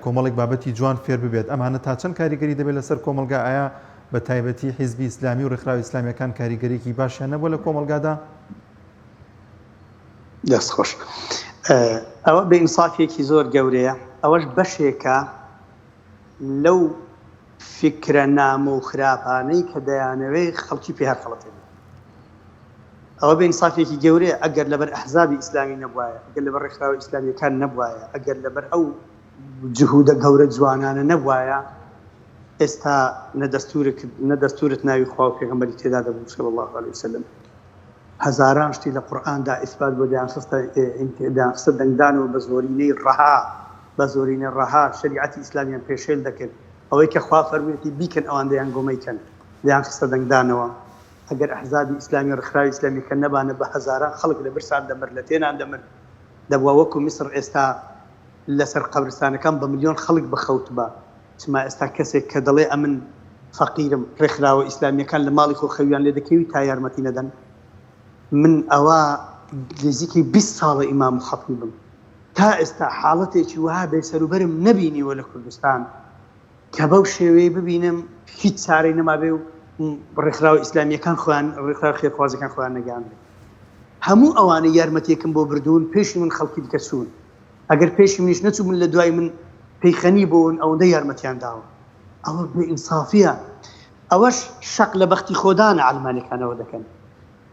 کۆمەڵێک بابەتی جوان فێر ببێت ئەمانە تا چەند کاریگەری دەبێت لەسەر کۆمەڵگا ئایا بە تایبەتی حیزبی ئیسلامی و ڕێکخراوە ئیسلامیەکان کاریگەریەکی باشیان نەبووە لە کۆمەڵگادا؟ دەست خۆش. ئەوە بێ ئینسافیەکی زۆر گەورەیە، ئەوەش بەشێکە لەو فیکرە نامۆ و خراپانەی کە دەیانەوێ خەڵکی پێ هەڵخەڵەتێنن. ئەوە بێ ئینسافیەکی گەورەیە ئەگەر لەبەر ئەحزابی ئیسلامی نەبوایە، ئەگەر لەبەر ڕێکخراوە ئیسلامیەکان نەبوایە، ئەگەر لەبەر ئەو جهودە گەورە جوانانە نەبوایە، ئێستا نە دەستورک نە دەستورت ناوی خوا و پێغەمبەری تێدا دەبوو صلی اللە علیە وسلم هەزاران شتی لە قورئاندا ئیسبات بۆ دەیانخستە دەیانخستە دەنگدانەوە بە زۆرینەی ڕەها بە زۆرینە ڕەها شەریعەتی ئیسلامیان پێشێل دەکرد ئەوەی کە خوا فەرموویەتی بیکەن ئەوان دەیانگۆ مەیکەن دەیانخستە دەنگدانەوە ئەگەر ئەحزابی ئیسلامی ڕێکخراوی ئیسلامیەکە نەبانە بە هەزاران خەڵک لە برسان دەمرد لە تێنان دەمرد دەبوا وەکو میسڕ ئێستا لەسەر قەبرستانەکان بە ملیۆن خەڵک بخەوتبا چما ئێستا کەسێک کە دەڵێ ئەمن فەقیرم ڕێکخراوە ئیسلامیەکان لە ماڵی خۆ خەویان لێ دەکەوی تا یارمەتی نەدەن من ئەوە نزیکەی 20 ساڵە ئیمام و خەتیبم تا ئێستا حاڵەتێکی وەها بێسەروبەرم نەبینیوە لە کوردستان کە بەو شێوەیە ببینم هیچ چارەی نەمابێ و ڕێکخراوە ئیسلامیەکان خۆیان ڕێکخراوە خێرخوازەکان خۆیان نەگەیاندبێ هەموو ئەوانەی یارمەتیەکم بۆ بردوون پێشی من خەڵکی دیکە چوون ئەگەر پێشی منیش نەچووبن لە دوای من پێیخەنی بوون ئەوەندە یارمەتیان داوە ئەوە بێ ئینسافیە ئەوەش شەق لە بەختی خۆدانە عەلمانەکانەوە دەکەن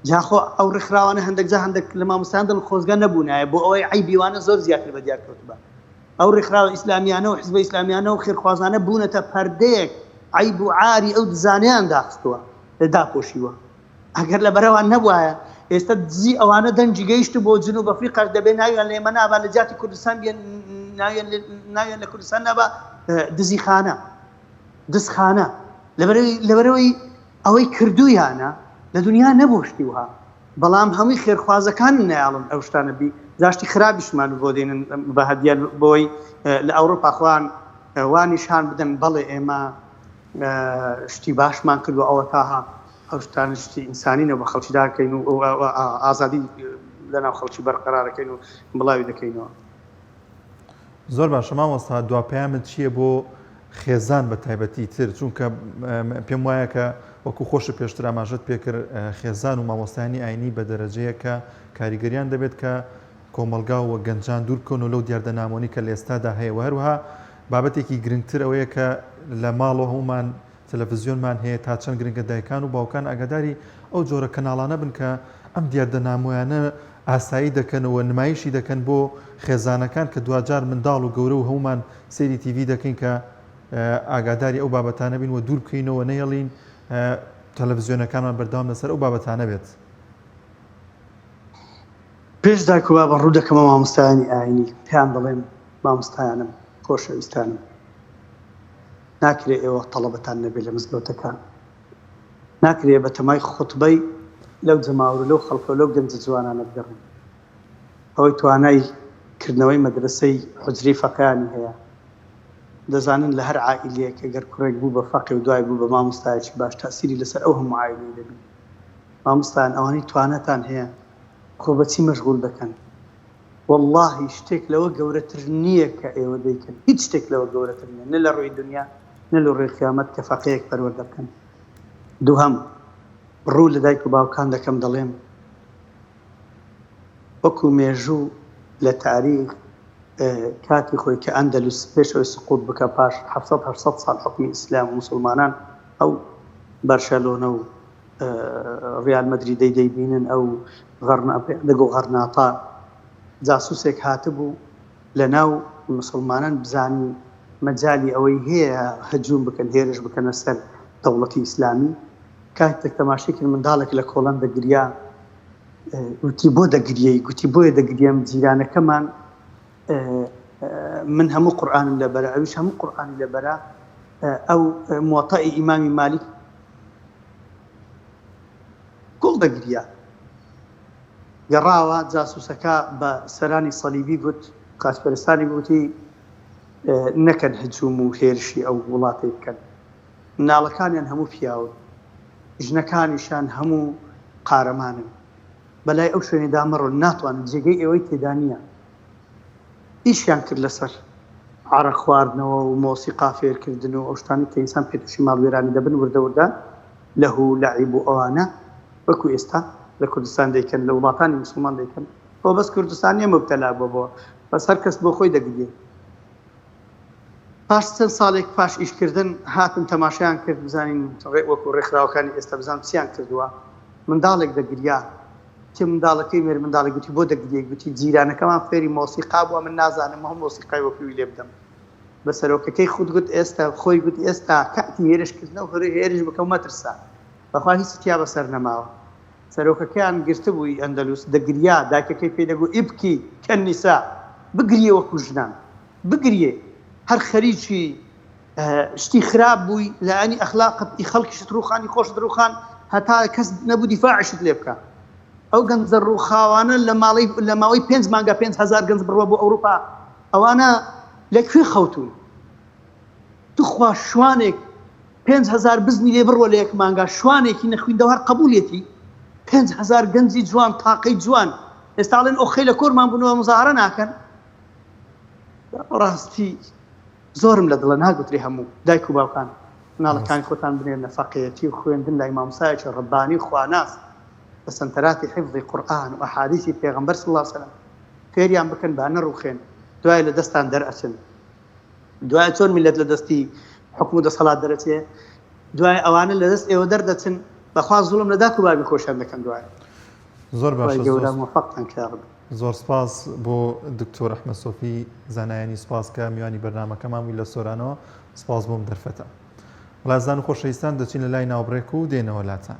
جاخۆ ئەو ڕێکخراوانە هەندێک جا هەندێک لە مامۆستایان دڵ خۆزگە نەبوونایە بۆ ئەوەی عەیبی وانە زۆر زیاتر بە دیار کەوتبا ئەو ڕێکخراوە ئیسلامیانە و حزبە ئیسلامیانە و خێرخوازانە بوونەتە پەردەیەک عەیب و عاری ئەو دزانەیان داخستووە داپۆشیوە ئەگەر لەبەرئەوان نەبوایە ئێستا دزی ئەوانە دەنگی گەیشت بۆ جنوب ئەفریقاش دەبێ ناویان لە ئێمە نابا لە جیاتی کوردستان بێن ناویان ناویان لە کوردستان نابا دزی خانە دزخانە لەبەرەوەی لەبەرەوەی ئەوەی کردویانە لە دنیا نەبوو شتی وها بەڵام هەمووی خێرخوازەکان نایاڵن ئەو شتانە بی جاشتی خرابیشمان بۆ دێنن بە هەدیە بۆی لە ئەوروپا خۆیان وا نیشان بدەن بەڵێ ئێمە شتی باشمان کردوە ئەوە تاها ئەو شتانە شتی ئینسانینە بە خەڵکی داکەین و ئازادی لەناو خەڵکی بەرقەرارەکەین و بڵاوی دەکەینەوە. زۆر باشە مامۆستا دوا پەیامت چییە بۆ خێزان بە تایبەتی تر چونکە پێم وایە کە وەکو خۆشە پێشتر ئاماژەت پێکرد خێزان و مامۆستایانی ئاینی بە دەرەجەیە کە کاریگەریان دەبێت کە کۆمەڵگا و گەنجان دوور بکەونەوە لەو دیاردە نامۆنی کە لە ئێستادا هەیە و هەروەها بابەتێکی گرنگتر ئەوەیە کە لە ماڵەوە هەموومان تەلەفزیۆنمان هەیە تا چەند گرنگە دایکان و باوکان ئاگاداری ئەو جۆرە کەناڵانە بن کە ئەم دیاردە نامۆیانە ئاسایی دەکەن و نمایشی دەکەن بۆ خێزانەکان کە دواجار منداڵ و گەورە و هەموومان سەیری تیڤی دەکەین کە ئاگاداری ئەو بابەتانە بین و دوور بکەینەوە نەهێڵین تەلەفزیۆنەکانمان بەردەوام لەسەر ئەو بابەتانە بێت. پێش دایک و بابە ڕوو دەکەمە مامۆستایانی ئاینی پێیان دەڵێم مامۆستایانم خۆشەویستانم ناکرێ ئێوە تەڵەبەتان نەبێ لە مزگەوتەکان ناکرێ بە تەمای خوتبەی لەو جەماوەر و لەو خەڵکە و لەو گەنجە جوانانە بگەڕێن ئەوەی توانای کردنەوەی مەدرەسەی حوجرەی فەقێیانی هەیە دەزانن لە هەر عائیلەیەک گەر کوڕێک بوو بە فەقێ و دوای بوو بە مامۆستایەکی باش تاسیری لەسەر ئەو هەموو عائیلەی دەبی مامۆستایان ئەوانەی تواناتان هەیە خۆ بەچی مەشغول دەکەن وەڵاهی شتێک لەوە گەورەتر نییە کە ئێوە دەیکەن هیچ شتێک لەوە گەورەتر نییە نە لە ڕووی دونیا نە لە ڕووی قیامەت کە فەقێیەک پەروەردە بکەن. دووهەم، ڕوو لە دایک و باوکان دەکەم دەڵێم، وەکو مێژوو لە تاریخ کاتی خۆی کە ئەندەلوس پێش ئەوەی سقوط بکا پاش 700 800 ساڵ حوکمی ئیسلام و موسڵمانان ئەو بەرشەلۆنە و ڕیال مەدریدەی دەیبینن ئەو غەرنا دەگۆ غەرناطە جاسوسێک هاتبوو لە ناو مسوڵمانان بزانی مەجالی ئەوەی هەیە هجوم بکەن هێرش بکەنە سەر دەوڵەتی ئیسلامی کاتێک تەماشای کرد منداڵێک لە کۆڵان دەگریا وتی بۆ دەگریەی گوتی بۆیە دەگریم جیرانەکەمان من هەموو قورآانم لەبەرە ئەویش هەموو قورآانی لەبەرە ئەو موەتەئی ئیمامی مالیک گوڵ دەگریا گەڕاوە جاسوسەکە بە سەرانی سەلیبی گوت خاچپەرستانی گوتی نەکەن هجوم و هێرشی ئەو وڵاتەی بکەن مناڵەکانیان هەموو پیاون ژنەکانیشیان هەموو قارەمانن بەلای ئەو شوێنەدا مەڕۆن ناتوانن جێگەی ئێوەی تێدا نییە ئیشیان کرد لەسەر عەرەق خواردنەوە و مۆسیقا فێرکردن و ئەو شتانەی کە ئینسان پێ تووشی ماڵوێرانی دەبن وردە وردە لەهو و لەعیب و ئەوانە وەکو ئێستا لە کوردستان دەیکەن لە وڵاتانی موسڵمان دەیکەن خۆ بەس کوردستان نییە موبتەلا بووە بەوە بەس هەر کەس بۆ خۆی دەگریێ پاش چەند ساڵێک پاش ئیشکردن هاتن تەماشایان کرد بزانین وەکو ڕێکخراوەکانی ئێستا بزانم چیان کردووە منداڵێک دەگریا کچە منداڵەکەی مێرمنداڵی گوتی بۆ دەگریەی؟ گوتی جیرانەکەمان فێری مۆسیقا بووە من نازانم هەم مۆسیقای وەکو وی لێ بدەم. بە سەرۆکەکەی خود گوت ئێستا خۆی گوت ئێستا کاتی هێرش کردنە و هێرش بکە و مەترسە بەخوا هیچی تیا بەسەر نەماوە. سەرۆکەکەیان گرتبووی ئەندەلوس دەگریا دایکەکەی پێی دەگوت ابکی کالنساء بگریە وەکو ژنان بگریە هەر خەریکی شتی خراپ بووی لایەنی ئەخلاقت ئی خەڵکیشت ڕووخان ئی خۆشت ڕووخان هەتا کەس نەبوو دیفاعیشت لێ بکا ئەو گەنجە ڕووخاوانە لە ماڵی لە ماوەی پێنج مانگا 5000 گەنج بڕوە بۆ ئەوروپا ئەوانە لە کوێ خەوتون توخوا شوانێک 5000 بزنی لێ بڕوە لە یەک مانگا شوانێکی نەخویندەوار قبولێتی 5000 گەنجی جوان تاقەی جوان ئێستا ئەڵێن ئۆخەی لە کۆرمان بوونەوە مزاهرە ناکەن ڕاستی زۆرم لە دڵە ناگوترێ هەموو دایک و باوکان مناڵەکانی خۆتان بنێرنە فەقێیەتی و خوێندن لای مامۆستایەکی ڕەبانی و خواناس لە سەنتەراتی حیفزی قورئان و ئەحادیسی پێغەمبەر صلی اللە علیە وسلم فێریان بکەن با نەڕوخێن دوایە لە دەستان دەرئەچن دوایە چۆن میللەت لە دەستی حوکم و دەسەڵات دەرەچێ دوایە ئەوانە لە دەست ئێوە دەردەچن بەخوا زوڵم لە داک و بابی خۆشیان دەکەن دوایە زۆر باشە زۆر گەورە موفقتان کە یاڕەبی. زۆر سپاس بۆ دکتۆر ئەحمەد سۆفی زانایانی سپاس کە میوانی بەرنامەکەمان بووی لە سۆرانەوە سپاس بۆم دەرفەتە. ڕازان و خۆشەویستان دەچین لە لای ناوبڕێک و دێنەوە لاتان.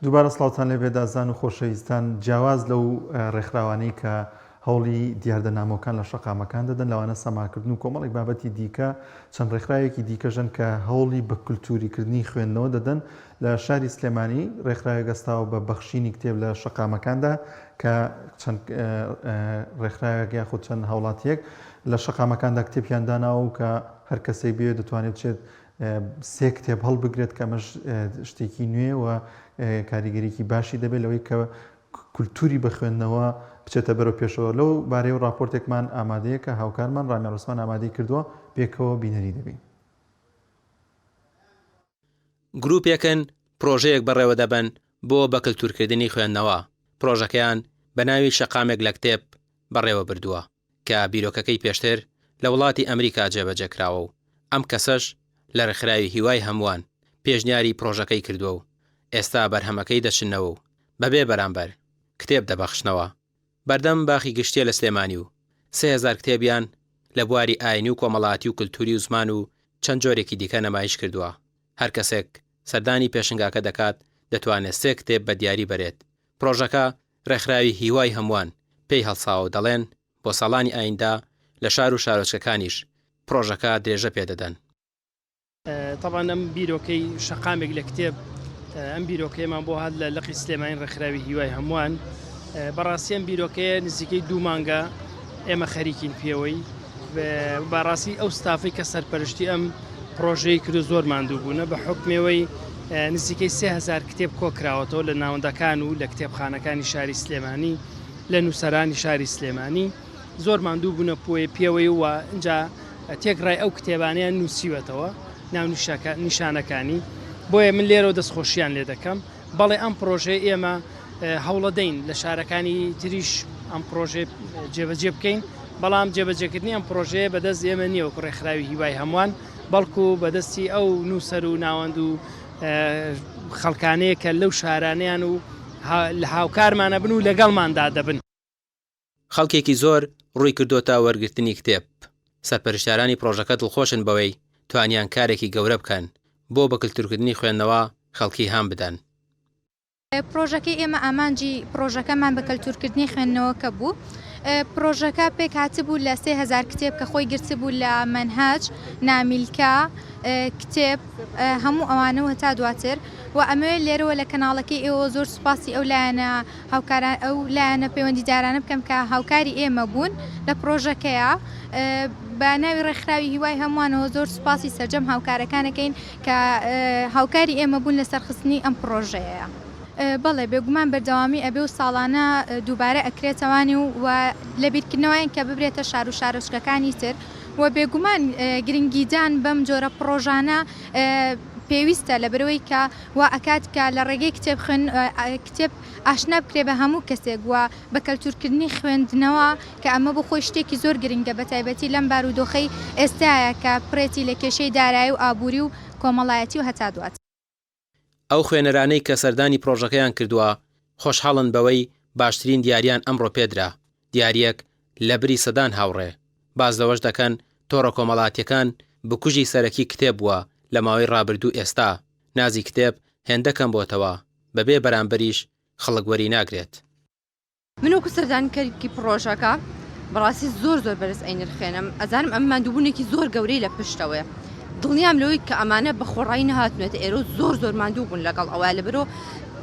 دووبارە سڵاوتان لێبێت ئازیزان و خۆشەویستان، جیاواز لەو ڕێکخراوانەی کە هەوڵی دیاردە نامۆکان لە شەقامەکان دەدەن لەوانە سەماکردن و کۆمەڵێک بابەتی دیکە، چەند ڕێکخراوێکی دیکەشن کە هەوڵی بە کولتووریکردنی خوێندنەوە دەدەن، لە شاری سلێمانی ڕێکخراوێک هەستاوە بە بەخشینی کتێب لە شەقامەکاندا کە چەند ڕێکخراوێک یاخود چەند هاوڵاتییەک لە شەقامەکاندا کتێبیان داناوە و کە هەر کەسێک بێت دەتوانێت بچێت سێ کتێب هەڵبگرێت کە ئەمەش شتێکی نوێ و کاریگەریی باشی دەبێت لەوەی کە کولتوری بە خوێندنەوە بچێتە بەرەو پێشەوە لەو بارەیەوە ڕاپۆرتێکمان ئامادەیە کە هاوکارمان ڕامیار عوسمان ئامادەی کردووە پێکەوە بینەری دەبین. گروپێکن پرۆژەیەک بەڕێوەدەبەن بۆ بەکلتورکردنی خوێندنەوە، پرۆژەکەیان بەناوی شەقامێک لە کتێب بەڕێوەبردووە. کە بیرۆکەکەی پێشتر لە وڵاتی ئەمریکا جێبەجێ کراوە و ئەم کەسەش لە ڕێکخراوی هیوای هەمووان پێشنیاری پڕۆژەکەی کردووە و ئێستا بەرهەمەکەی دەچننەوە و بەبێ بەرامبەر کتێب دەبەخشنەوە بەردەم باخی گشتیە لە سلێمانی و 3000 کتێبیان لە بواری ئاینی و کۆمەڵاتی و کلتوری و زمان و چەند جۆرێکی دیکە نەمایش کردووە هەر کەسێک سەردانی پێشنگاکە دەکات دەتوانێت سێ کتێب بە دیاری بەرێت پڕۆژەکە ڕێکخراوی هیوای هەمووان پێی هەڵساوە و دەڵێن بۆ ساڵانی ئایندە لە شار و شارۆچکەکانیش پڕۆژەکە درێژە پێدەدەن. تەبعەن ئەم بیرۆکەی شەقامێک لە کتێب ئەم بیرۆکەیەمان بۆ هات لە لقی سلێمانی ڕێکخراوی هیوای هەمووان بەڕاستی ئەم بیرۆکەیە نزیکەی دوو مانگە ئێمە خەریکین پێوەی بەڕاستی ئەو ستافەی کە سەرپەرشتی ئەم. پڕۆژەی کرد و زۆر ماندوو بوونە بە حوکمێوەی نزیکەی 3000 کتێب کۆکراوەتەوە لە ناوەندەکان و لە کتێبخانەکانی شاری سلێمانی لە نووسەرانی شاری سلێمانی زۆر ماندوو بوونە پۆیە پێوەی و ئینجا تێکڕای ئەو کتێبانەیان نووسیوەتەوە ناونیشەکە نیشانەکانی بۆیە من لێرەوە دەستخۆشیان لێ دەکەم بەڵێ ئەم پرۆژەیە ئێمە هەوڵەدەین لە شارەکانی تریش ئەم پرۆژەیە جێبەجێ بکەین بەڵام جێبەجێکردنی ئەم پرۆژەیە بەدەست ئێمە نییە وەکو ڕێکخراوی هیوای هەمووان بەڵکو بەدەستی ئەو نووسەر و ناوەند و خەڵکانەیە کە لەو شارانیان و لە هاوکارمانە بن و لەگەڵماندا دەبن. خەڵکێکی زۆر ڕووی کردۆتە وەرگرتنی کتێب، سەرپەرشتیارانی پڕۆژەکە دڵخۆشن بەوەی توانیان کارێکی گەورە بکەن بۆ بەکلتورکردنی خوێندنەوە خەڵکی هان بدەن. پڕۆژەکەی ئێمە ئامانجی پڕۆژەکەمان بە کەلتورکردنی خوێندنەوەکە بوو. پڕۆژەکە پێکهاتبوو لە 3000 کتێب کە خۆی گرتبوو لە مەنهەج، نامیلکە، کتێب، هەموو ئەوانە و هەتا دواتر و ئەمەوێت لێرەوە لە کەناڵەکەی ئێوەوە زۆر سوپاسی ئەو لایەنە هاوکاران ئەو لایەنە پەیوەندیدارانە بکەم کە هاوکاری ئێمە بوون لە پڕۆژەکەیا بە ناوی ڕێکخراوی هیوای هەمووانەوە زۆر سوپاسی سەرجەم هاوکارەکانەکەین کە هاوکاری ئێمە بوون لە سەرخستنی ئەم پڕۆژەیە. بەڵێ بێگومان بەردەوامی ئەبێ و ساڵانە دووبارە ئەکرێتەوانی و و لەبیرکردنەوەیان کە ببرێتە شار و شارۆچکەکانی تر و بێگومان گرنگیدان بەم جۆرە پڕۆژانە پێویستە لەبەرئەوەی کە وا ئەکات کە لە ڕێگەی کتێب خوێن کتێب ئاشنا بکرێ بە هەموو کەسێک و بە کەلتوورکردنی خوێندنەوە کە ئەمە بۆ خۆی شتێکی زۆر گرنگە بە تایبەتی لەم بارودۆخەی ئێستایە کە پڕێتی لە کێشەی دارایی و ئابووری و کۆمەڵایەتی و هەتا دواتر. ئەو خوێنەرانەی کە سەردانی پڕۆژەکەیان کردووە خۆشحاڵن بەوەی باشترین دیاریان ئەمڕۆ پێدرا، دیارییەک لەبری سەدان هاوڕێ. باس لەوەش دەکەن تۆڕە کۆمەڵاتییەکان بکوژی سەرەکی کتێب بووە لە ماوەی ڕابردوو ئێستا نازی کتێب هێندە کەم بۆتەوە بەبێ بەرامبەریش خەڵک وەری ناگرێت. من وەکو سەردانکەرێکی پڕۆژەکە بەڕاستی زۆر زۆر بەرز ئەینرخێنم ئەزانم ئەم ماندووبوونێکی زۆر گەورەی لە پشتەوەیە دڵنیام لەوەی کە ئەمانە بە خۆڕایی نەهاتنێتە ئێرە و زۆر زۆر ماندوو بوون لەگەڵ ئەوە لەبەرۆ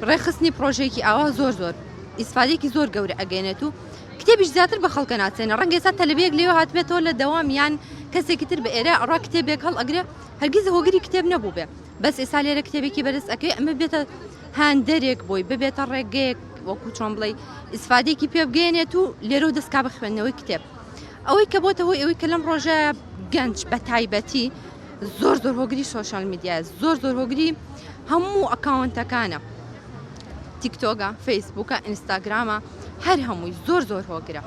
ڕێکخستنی پڕۆژەیەکی ئاوا زۆر زۆر ئیسفادێکی زۆر گەورە ئەگەێنێت و کتێبیش زیاتر بە خەڵکە ناسێنە ڕەنگە ئێستا تەلەبەیەک لێوە هاتبێتەوە لە دەوام یان کەسێکی تر بە ئێرە ئەڕا کتێبێک هەڵ ئەگرێ هەرگیز هۆگری کتێب نەبوو بێ بەس ئێستا لێرە کتێبێکی بەرز ئەکەی ئەمە بێتە هاندەرێک بۆی ببێتە ڕێگەیەک وەکو چۆن بڵێ ئیسفادێکی پێ بگەێنێت و لێرە و دەستکا بە خوێندنەوەی کتێب ئەوەی کە بۆتە هۆی ئەوەی کە لەم ڕۆژە گەنج بە تایبەتی زۆر زۆر هۆگری سۆشیال میدیا زۆر زۆر هۆگری هەموو ئەکاونتەکانە تیکتۆکە فەیسبووکە ئینستاگرامە هەر هەمووی زۆر زۆر هۆگرە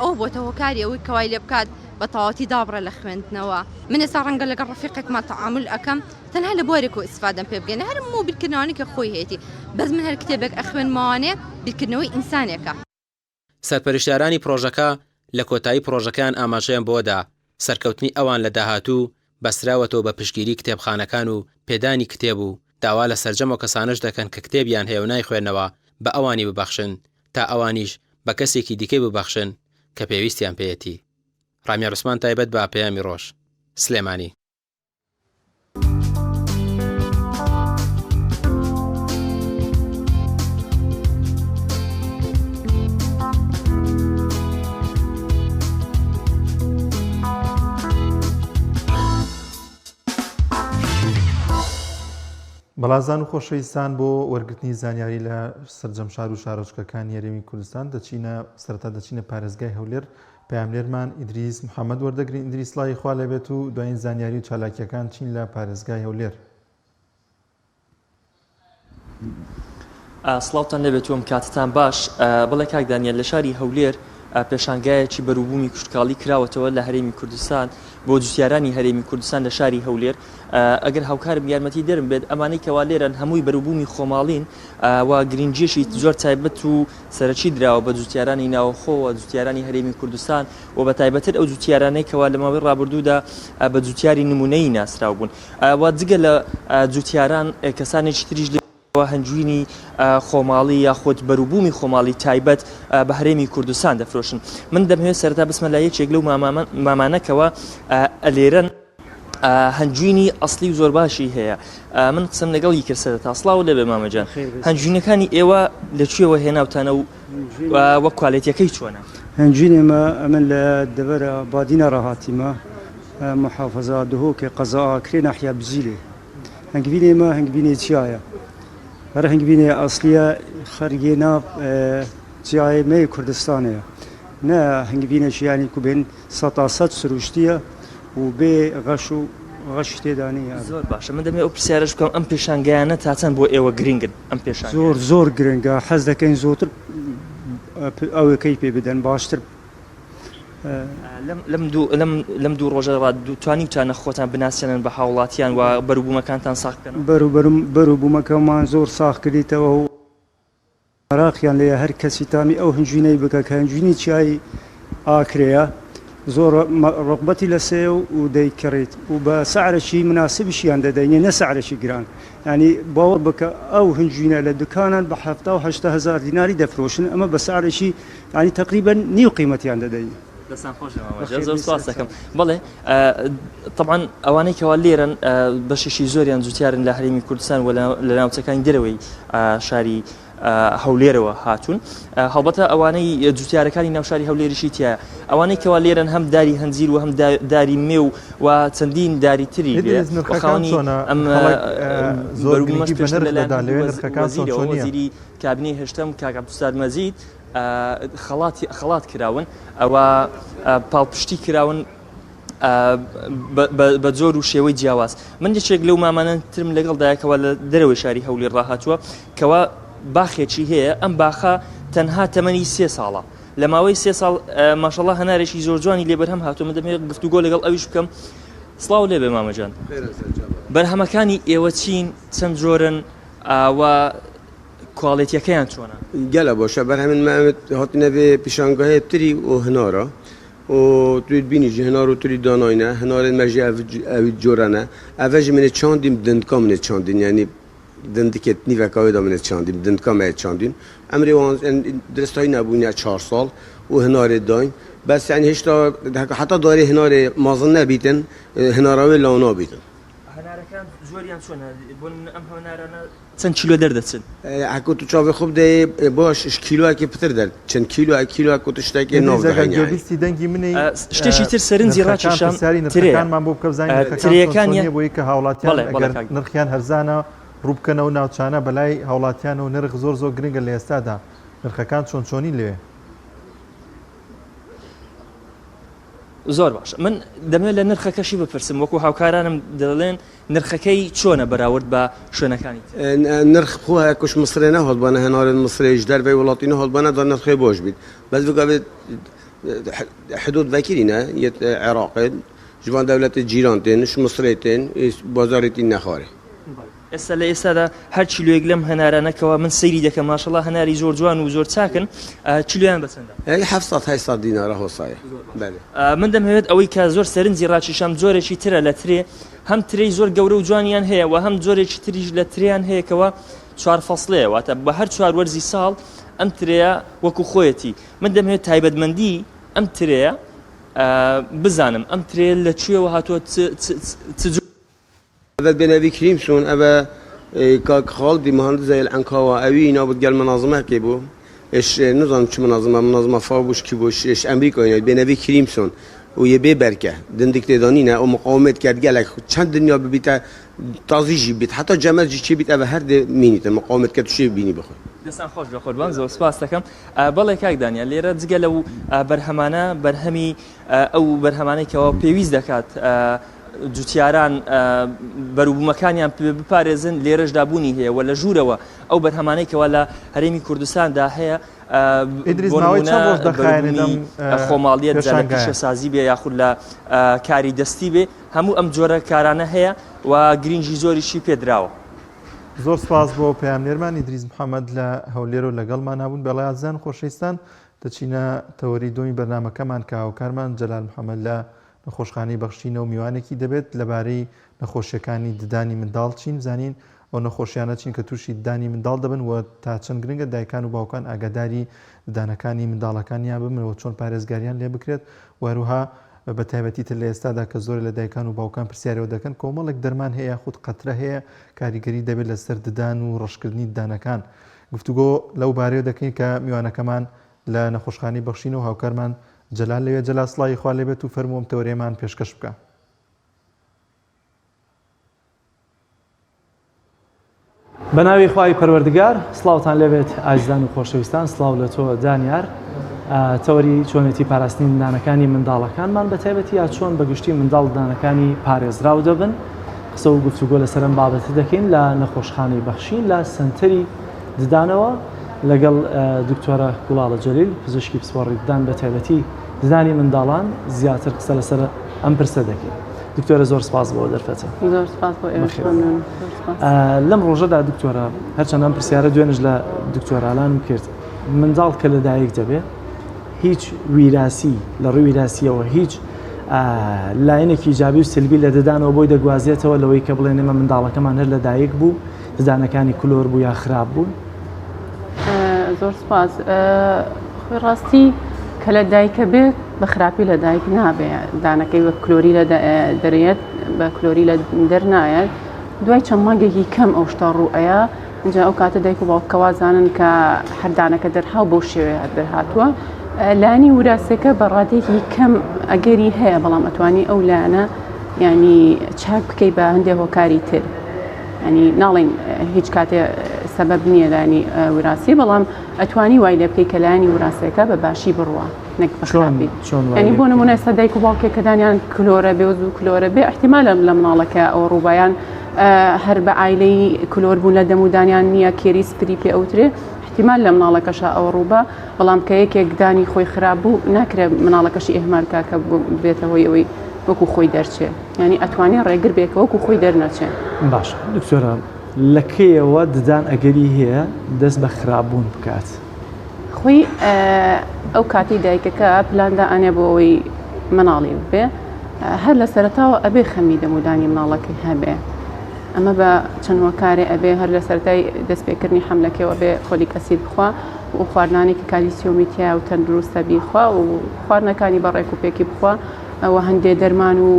ئەو بۆتە هۆکاری ئەوەی کەوای لێ بکات بە تەواوەتی دابڕێ لە خوێندنەوە من ئێستا ڕەنگە لەگەڵ ڕەفیقێکما تەعامول ئەکەم تەنها لە بوارێکەوە ئیسفادەم پێ بگەێنە هەر هەموو بیرکردنەوانی کە خۆی هەیەی بەس من هەر کتێبێک ئەخوێنمەوانێ بیرکردنەوەی ئینسانێکە. سەرپەرشتیارانی پڕۆژەکە لە کۆتایی پڕۆژەکەیان ئاماژەیان بەوەدا، سەرکەوتنی ئەوان لە داهاتوو بەستراوەتەوە بە پشتگیری کتێبخانەکان و پێدانی کتێب و داوا لە سەرجەم ئەو کەسانەش دەکەن کە کتێبیان هەیە و نایخوێنەوە بە ئەوانی ببەخشن تا ئەوانیش بە کەسێکی دیکەی ببەخشن کە پێویستیان پێیەتی. ڕامیار عوسمان تایبەت بە پەیامی ڕۆژ. سلێمانی. بەڵازان و خۆشەویستان بۆ وەرگرتنی زانیاری لە سەرجەم شار و شارۆچکەکانی هەرێمی کوردستان دەچینە سەرەتا دەچینە پارێزگای هەولێر پەیامنێرمان ئیدریس محەمەد وەردەگرین، ئیدریس سڵاوی خوا لێبێت و دوایین زانیاری و چالاکییەکان چین لە پارێزگای هەولێر؟ سڵاوتان لێبێت و ئەم کاتەتان باش. بەڵێ کاک دانیال لە شاری هەولێر پێشانگایەکی بەروبوومی کشتوکاڵی کراوەتەوە لە هەرێمی کوردستان بۆ جوتیارانی هەرێمی کوردستان لە شاری هەولێر ئەگەر هاوکارم یارمەتی دەرم بێت ئەمانەی کەوا لێرەن هەمووی بەروبوومی خۆماڵین و گرنگیەکی زۆر تایبەت و سەرەکی دراوە بە جوتیارانی ناوەخۆ و جوتیارانی هەرێمی کوردستان و بە تایبەتر ئەو جوتیارانەی کەوا لە ماوەی ڕابردوودا بە جوتیاری نمونەیی ناسراو بوون و جگە لە جوتیاران کەسانێکی تریش لێوە هەنجوینی خۆماڵی یاخود بەروبوومی خۆماڵی تایبەت بە هەرێمی کوردستان دەفرۆشن من دەمهەوێت سەرەتا بچمە لای یەکێک لەو مامانە کەوا ئەلێرەن هەنجوینی ئەسلی و زۆر باشی هەیە من قسەم لەگەڵ ی کرد سەرەتا سڵاو لێبێ مامە جان هەنجوینەکانی ئێوە لە کوێوە هێناوتانە و وە کوالێتیەکەی چۆنە؟ هەنجوین ئێمە ئەمن لە دەڤەرە بادینە ڕا هاتیمە. محافظە دهۆکێ قەزا ئاکرێ ناحیە بجیلێ هەنگوینێ مە هەنگوینێ چیایە هەر هەنگوینێ ئەسلیە خەرگێ ناڤ چیایێ مەێ کوردستانێە نە هەنگوینێکی یانی کو بێن سەتا سەد سروشتیە و بێ غەش و غەشی تێدا نیە. زۆر باشە من دەمەوێت ئەو پرسیارەش بکەم ئەم پێشانگایانە تا چەند بۆ ئێوە گرنگن ئەم پێشانگایانە؟ زۆر زۆر گرنگە حەز دەکەین زۆتر ئەوەکەی پێ بدەن باشتر. لەم لەم دوو لەم لەم دوو ڕۆژە ڕا توانیوتانە خۆتان بناسێنن بە هاوڵاتیان و بەروبوومەکانتان ساغ بکەنەوە؟ بەروبەروم بەروبوومەکەمان زۆر ساغ کردیتەوە و مەراقیان لێیە هەر کەسی تامی ئەو هەنجوینەی بکە کە هەنجوینی چیای ئاکرێیە زۆر ڕقبەتی لەسەیە و دەیکڕیت و بە سعرەکی مناسبیشیان دەدەینێ نە سعرەکی گران یانی باوەڕ بکە ئەو هەنجوینە لە دوکانان بە حەفتا و هەشتا هەزار دیناری دەفرۆشن ئەمە بە سعرێکی یانی تەقریبەن نیو قیمەتیان دەدەین. دەستان خۆش بێ مامە گیان زۆر سپاس دەکەم بەڵێ تەبعەن ئەوانەی کەوا لێرەن بەشێکی زۆریان جوتیارن لە هەرێمی کوردستان و لە ناوچەکانی دەرەوەی شاری هەولێرەوە هاتوون هەڵبەتە ئەوانەی جوتیارەکانی ناوشاری هەولێریشی تایە ئەوانەی کەوا لێرەن هەم داری هەنجیر و هەم داری مێو و چەندین داری تری نرخەکان چۆنە ئەم زۆر گرنگی بە نرخ دەدا لەوێ نرخەکان چۆن چۆنیە؟ وەزیری کابینەی هەشتەم کاک عەبدولستار مەجید خەڵاتی خەڵات کراون و پاڵپشتی کراون بە جۆر و شێوەی جیاواز من یەکێک لەو مامانە ترم لەگەڵدایە کەوا لە دەرەوەی شاری هەولێر ڕاهاتووە کەوا باخێکی هەیە ئەم باخە تەنها تەمەنی سێ ساڵە لە ماوەی سێ ساڵ ماشەڵا هەنارێکی زۆر جوانی لێ بەرهەم هاتووە من دەمەوێت گفتوگۆ لەگەڵ ئەویش بکەم سڵاو لێبێ مامەجان بەرهەمەکانی ئێوە چین چەند جۆرن و کواڵێتیەکەیان چۆنە؟ گەلە باشە بەرهەمن مە هاتنە ڤێ پیشانگاهێ تری و هنارە و توی بینی ژی هنار و تری داناینە هنارێن مە ژی ئەوی جۆرەنە ئەڤە ژی منێ چاندیم دندکا منێ چاندین یانی دندکێت نیڤەکاوێ دا منێ چاندیم دندکا مە چاندین ئەمرێ وان درستای نەبوونە چار ساڵ و هنارێ داین بەس یانی هێشتا حتا دارێ هنارێ مازن نەبیتن هناراوێ لاو نابیتن. هەنارەکان جۆریان چۆنە بۆ نمونە ئەم هەنارانە چەند کیلۆ دەردەچن؟ ئەکو تو چاوی خو بدەی باش ش کیلۆیەکی پتر دەر چەند کیلۆ کیلۆ ئەکو تو شتێکی ناو ئیدریس ئەگەر دەهەین یانی. گوێبیستی دەنگی منی شتێکی تر سەرنجی نرخەکان ڕاکێشام پرسیاری ترێیە نرخەکانمان بۆ بکە بزانین نرخەکان چۆن ترێیەکانیان چۆنیە بۆی کە هاوڵاتیان بەڵێ بەڵێ ئەگەر کاک. نرخیان هەرزانە ڕوو بکەنە ئەو ناوچانە بەلای هاوڵاتیانەوە نرخ زۆر زۆر گرنگە لە ئێستادا نرخەکان چۆن چۆنین لەوێ؟ زۆر باشە من دەمەوێت لە نرخەکەشی بپرسم وەکو هاوکارانم دەڵێن نرخەکەی چۆنە بەراورد بە شوێنەکانی تر؟ نرخ خو هەکوش مصرێ نەهاتبانە هەنارێن مصرێ ژ دەرڤەی وڵاتی نەهاتبانە دا نرخێ باش بیت بەس بگاوێ حدود ڤەکیرینە یەت عێراقێ ژ ڤان دەولەتێ جیران تێن ژ مصرێ تێن بازارێ تین نەخارێ. ئێستا لە ئێستادا هەر کیلۆیەک لەم هەنارانە کەوا من سەیری دەکەم ماشەڵا هەناری زۆر جوان و زۆر چاکن کیلۆیان بە چەندە؟ ئەی 700 800 دینارە هۆسایە بەلێ. من دەمهەوێت ئەوەی کە زۆر سەرنجی ڕاکیشام جۆرێکی ترە لە ترێ هەم ترێی زۆر گەورە و جوانیان هەیە و هەم جۆرێکی تریش لە ترێیان هەیە کەوا چوار فەسڵەیە واتە بە هەر چوار وەرزی ساڵ ئەم ترێیە وەکو خۆیەتی من دەمهەوێت تایبەتمەندی ئەم ترێیە بزانم ئەم ترێیە لە کوێوە هاتووە چ چ چ ئەڤ بێنەڤی کریمسون ئەڤ کاک خاڵدی مهندزەیل عەنکاوە ئەوی نابود گەل منازمەکێ بوو ئش نزانم چ منازمە منازمە فاو بوو شکی بوو ئش ئەمریکای ناوی بێنەڤی کریمسون و یە بێ بەرکە دندک تێدا نینە و مقاومەت کەد گەلەک چەند دنیا ببیتە تازی ژی بیت حتا جەمەد ژی چێ بیت ئەڤ هەر دێ مینیتە مقاومەت کەد شێ بینی بخۆی. دەستان خۆش بێ قوربان زۆر سپاست دەکەم. بەڵێ کاک دانیال لێرە جگە لەو بەرهەمانە بەرهەمی ئەو بەرهەمانەی کەوا پێویست دەکات جوتیاران بەروبوومەکانیان پێ بپارێزن لێرەشدا بوونی هەیە و لە ژوورەوە ئەو بەرهەمانەی کەوا لە هەرێمی کوردستاندا هەیە ئیدریس بۆ ماوەی نموونە چەند ڕۆژ دەخایەنێت بەروبوومی ئەم خۆماڵیەت جا لە پێشانگایە؟ پیشەسازی بێ یاخود لە کاری دەستی بێ هەموو ئەم جۆرە کارانە هەیە و گرینگی زۆریشی پێدراوە. زۆر سپاس بۆ پەیامنێرمان ئیدریس محەمەد لە هەولێرەوە لەگەڵمانا بوون. بەڵێ ئازیزان خۆشەویستان دەچینە تەوەری دووەمی بەرنامەکەمان کە هاوکارمان جەلال محەمەد لە نەخۆشخانەی بەخشینەوە میوانێکی دەبێت لەبارەی نەخۆشیەکانی ددانی منداڵ چین بزانین ئەو نەخۆشیانە چین کە تووشی ددانی منداڵ دەبن و تا چەند گرنگە دایکان و باوکان ئاگاداری ددانەکانی منداڵەکانیان ببن و چۆن پارێزگاریان لێ بکرێت و هەروها بە تایبەتی تر لە ئێستادا کە زۆر لە دایکان و باوکان پرسیارەوە دەکەن کۆمەڵێک دەرمان هەیە یاخود قەترە هەیە کاریگەری دەبێت لەسەر ددان و ڕەشکردنی ددانەکان گفتوگۆ لەو بارەیەوە دەکەین کە میوانەکەمان لە نەخۆشخانەی بەخشینە و هاوکارمان جەلال لەوێ. جەلال سڵاوی خوا لێبێت و فەرموو ئەم تەوەرەیەمان پێشکەش بکە. بە ناوی خوای پەروەردگار سڵاوتان لێبێت ئازیزان و خۆشەویستان سڵاو لە تۆ دانیار تەوەری چۆنێتی پاراستنی ددانەکانی منداڵەکانمان بە تایبەتی یا چۆن بە گشتی منداڵ ددانەکانی پارێزراو دەبن قسە و گفتوگۆ لەسەر ئەم بابەتە دەکەین لە نەخۆشخانەی بەخشین لە سنتەری ددانەوە لەگەڵ دکتۆرە گوڵاڵە جەلیل پزیشکی پسپۆڕی ددان بە تایبەتی ددانی منداڵان زیاتر قسە لەسەر ئەم پرسە دەکەین. دکتۆرە زۆر سپاس بۆ دەرفەتە. زۆر سپاس بۆ ئێوەش مەمنون. لەم ڕۆژەدا دکتۆرە هەرچەند ئەم پرسیارە دوێنش لە دکتۆرالانم کرد منداڵ کە لەدایک دەبێ هیچ ویراسی لە ڕووی ویراسیەوە هیچ لایەنێکی ئیجابی و سلبی لە ددانەوە بۆی دەگوازێتەوە لەوەی کە بڵێن ئێمە منداڵەکەمان هەر لەدایک بوو ددانەکانی کلۆر بوو یا خراپ بوون؟ زۆر سپاس خۆی ڕاستی کە لە دایکە بێ بە خراپی لە دایک نابێ دانەکەی وەک کلۆری لە دەرێت بە کلۆری لە دەرنایەت دوای چەند مانگێکی کەم ئەو شتە ڕوو ئەیا اینجا ئەو کاتە دایک و باوکەکە وازانن کە هەر دانەکە دەرهاو بەو شێوەیە دەرهاتووە لایەنی وراسەکە بە ڕادێکی کەم ئەگەری هەیە بەڵام ئەتوانی ئەو لایەنە ینی چاک بکەی بە هەندێک هۆکاری تر ینی ناڵین هیچ کاتێ سەبەب نییە لایەنی وراسی بەڵام ئەتوانی وای لێ بکەی کە لایەنی وراسەکە بە باشی بڕوا نەک بە خراپی ینی بۆ نمونە ئێستا دایک و باوکێک کە دانیان کلۆرە بێ و زوو کلۆرە بێ احتیمالە لە مناڵەکە ئەو ڕووبایان هەر بە ئایلەی کلۆر بوون لە دەمودانیان نییە کێری سپری پێ ئەوترێ احتیمال لە مناڵەکەشا ئەوە ڕووبا بەڵام کە یەکێک دانی خۆی خراپ بوو ناکرێت مناڵەکەشی ئیهمال کا کە بێتە هۆی ئەوەی وەکو خۆی دەرچێ ینی ئەتوانێ ڕێگر بێ کە وەکو خۆی دەرنەچێ. باشە دکتۆرە لە کەیەوە ددان ئەگەری هەیە دەست بە خراپبوون بکات؟ خۆی ئەو کاتەی دایکەکە پلان دائەنێ بۆ ئەوەی مناڵی ببێ هەر لە سەرەتاوە ئەبێ خەمی دەمودانی مناڵەکەی هەبێ ئەمە بە چەند هۆکارێ ئەبێ هەر لە سەرەتای دەستپێکردنی حەملەکەیەوە ئەبێ folic acid بخوا و خواردنانێکی کالیسیۆمی تیا و تەندروستە بیخوا و خواردنەکانی بە ڕێک و پێکی بخوا ئەوە هەندێ دەرمان و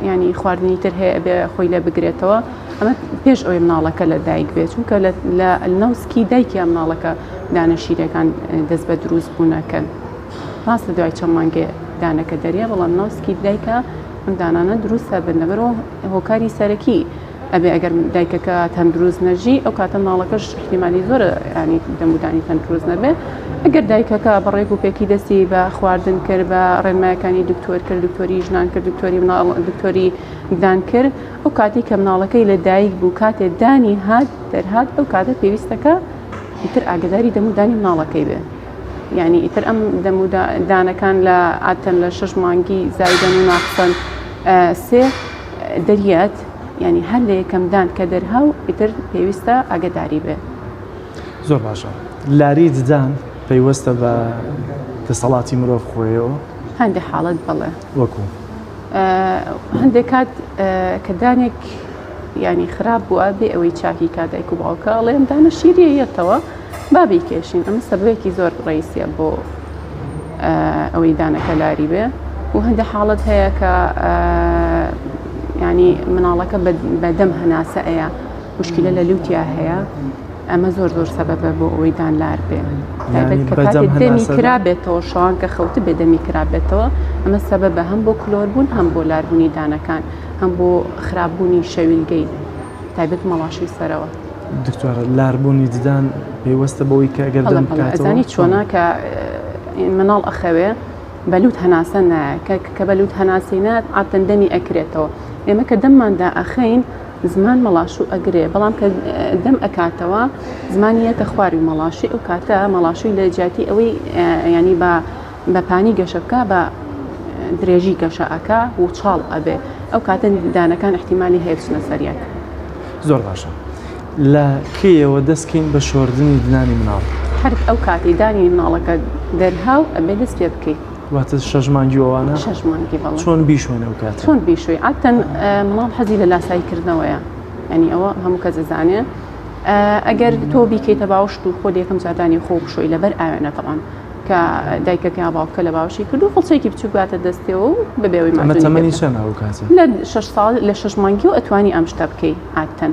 ینی خواردنی تر هەیە ئەبێ خۆی لێ بگرێتەوە ئەمە پێش ئەوەی مناڵەکە لە دایک بێت چونکە لە ناوسکی دایکیا مناڵەکە دانە شیرەکان دەست بە دروست بوونەکەن ڕاستە دوای چەند مانگێ دانەکە دەریە بەڵام ناوسکی دایکە ئەم دانانە دروستە بن لەبەرەوە هۆکاری سەرەکی ئەبێ ئەگەر دایکەکە تەندروست نەژی ئەو کاتە مناڵەکەش احتیمالی زۆرە ینی دەمودانی تەندروست نەبێ ئەگەر دایکەکە بە ڕێک و پێکی دەستی بە خواردن کرد بە ڕێنمایەکانی دکتۆر کرد دکتۆری ژنان کرد دکتۆری مناڵ دکتۆری دان کرد ئەو کاتی کە مناڵەکەی لە دایک بوو کاتێ دانی هات دەرهات ئەو کاتە پێویستەکە ئیتر ئاگداری دەمودانی مناڵەکەی بێ یعنی ئیتر ئەم دەمو دانەکان لە عادەتەن لە شەش مانگی زایدەن و ناقسەن سێ دەریات یعنی هەر لە یەکەم دان کە دەرهاو ئیتر پێویستە ئاگداری بێ. زۆر باشە لاری ددان پەیوەستە بە دەسەڵاتی مرۆڤ خۆیەوە؟ هەندێک حاڵەت بەڵێ. وەکو؟ هەندێک کات کە دانێک ینی خراپ بووە بێ ئەوەی چاکی کا دایک و باوکە ئەڵێم دانە شیریە یەتەوە با بیکێشین ئەمە سەبەبێکی زۆر ڕئیسیە بۆ ئەوەی دانەکە لاری بێ و هەندێک حاڵەت هەیە کە ینی مناڵەکە بەدەم هەناسە ئەیە مشکلە لە لوتیا هەیە ئەمە زۆر زۆر سەبەبە بۆ ئەوەی دان لار بێ تایبەت کە کاتێ دەمی کرابێتەوە شەوان کە خەوت بێ دەمی کرابێتەوە ئەمە سەبەبە هەم بۆ کلۆر بوون هەم بۆ لاربوونی دانەکان هەم بۆ خراپبوونی شەویلگەی تایبەت مەڵاشوی سەرەوە. دکتۆر لاربوونی ددان پەیوەستە بەوەی کە ئەگەر دەم بکاتەوە؟ ئەزانی چۆنە کە مناڵ ئەخەوێ بە لوت هەناسە نایە کە کە بە لوت هەناسەی نات عادەتەن دەمی ئەکرێتەوە ئێمە کە دەممان دائەخەین زمان مەڵاشوو ئەگرێ بەڵام کە دەم ئەکاتەوە زمانی یەتە خواروی مەڵاشوی ئەو کاتە مەڵاشوی لە جیاتی ئەوەی ینی بە بە پانی گەشە بکە بە درێژی گەشە ئەکا و چاڵ ئەبێ ئەو کاتە دانەکان احتیمالی هەیە بچنە سەر یەک. زۆر باشە لە کەیەوە دەستکەین بە شۆردنی ددانی مناڵ؟ هەر ئەو کاتەی دانی مناڵەکە دەرهاو ئەبێ دەست پێ بکەی. واتە شەش مانگی و ئەوانە؟ شەش مانگی بەڵێ. چۆن بیشۆین ئەو کاتە؟ چۆن بیشۆی؟ عادەتەن مناڵ حەزی لە لاسایی کردنەوەیە یانی ئەوە هەموو کەس ئەزانێ ئەگەر تۆ بیکەیتە باوەشت و خۆت یەکەم جار دانی خۆ بشۆی لەبەر ئاوێنە تەبعەن کە دایکەکە یا باوکە لە باوەشی کرد و فڵچەیەکی بچووک باتە دەستێەوە و بەبێ ئەوەی ئەمە مەعجونی تەمەنی پێ بکە. چەنە ئەو کاتە؟ لە شەش ساڵ لە شەش مانگی و ئەتوانی ئەم شتە بکەی عادەتەن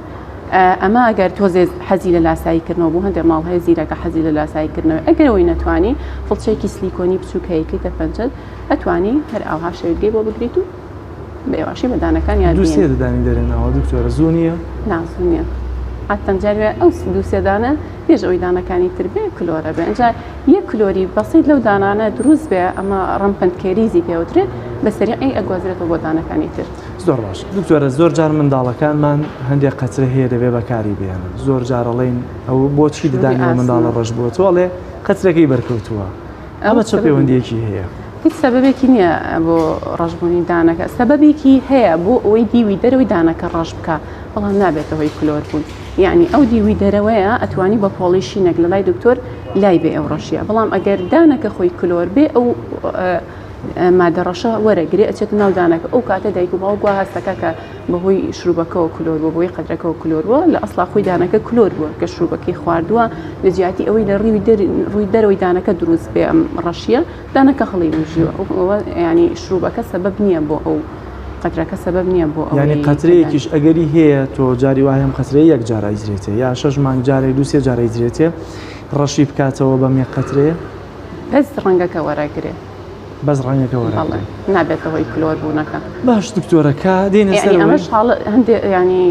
ئەمە ئەگەر تۆزێ حەزی لە لاسایی کردنەوە بوو هەندێک ماڵ هەیە زیرەکە حەزی لە لاسایی کردنەوەی ئەگەر ئەوەی نەتوانی فڵچەیەکی سلیکۆنی بچووک هەیە کەیتە پەنجەت ئەتوانی هەر ئاوها شەویلگەی بۆ بگریت و بە ئێواشی بە دانەکان یان دوو سێ ددانی دەرێناوە دکتۆرە زوو نییە؟ نا زوو نییە. عادەتەن جاری وایە ئەو دووسێ دانە پێش ئەوەی دانەکانی تر بێ کلۆرە بێ ئینجا یەک کلۆری بەسیت لەو دانانە دروست بێ ئەمە rampant caries ی پێوترێ بە سەریعی ئەگوازرێتەوە بۆ دانەکانی تر. زۆر باش دکتۆرە زۆر جار منداڵەکانمان هەندێک قەترە هەیە دەبێ بەکاری بێنن زۆر جار ئەڵێین ئەو بۆچی ددانی ئەو منداڵە ڕەش بووە تۆ ئەڵێ قەترەکەی بەرکەوتووە ئەمە چ پەیوەندیەکی هەیە؟ هیچ سەبەبێکی نییە بۆ ڕەشبوونی دانەکە سەبەبێکی هەیە بۆ ئەوەی دیوی دەرەوەی دانەکە ڕەش بکە بەڵام نابێتە هۆی کلۆر بوون یعنی ئەو دیوی دەرەوەیە ئەتوانی بە polishing ێک لە لای دکتۆر لای بێ ئەو ڕەشیە بەڵام ئەگەر دانەکە خۆی کلۆر بێ ئەو مادە ڕەشە وەرەگرێ ئەچێتە ناو دانەکە ئەو کاتە دایک و باوک وا هەستەکە کە بەهۆی شروبەکەەوە کلۆر بووە بۆی قەدرەکەەوە کلۆر بووە لە ئەسڵا خۆی دانەکە کلۆر بووە کە شروبەکەی خواردووە لە جیاتی ئەوەی لە ڕووی دەر ڕووی دەرەوەی دانەکە دروست بێ ئەم ڕەشیە دانەکە هەڵی مژیوە ئەوە ینی شروبەکە سەبەب نییە بۆ ئەو قەترەکە سەبەب نییە بۆ ئەوەی یانی قەترەیەکیش ئەگەری هەیە تۆ جاری وایە ئەم قەترەیە یەک جار ئەیجرێتێ یا شەش مانگ جارێک دوو سێ جار ئەیجرێتێ ڕەشی بکاتەوە بەم یەک قەترەیە؟ بەس ڕەنگەکە وەرەگرێ. بەس ڕەنگەکە وەرەگرێ. بەڵێ نابێتە هۆی کلۆر بوونەکە. باش دکتۆرە کە دێینە سەر ئەوەی. ئەمەش حاڵ هەندێ یانی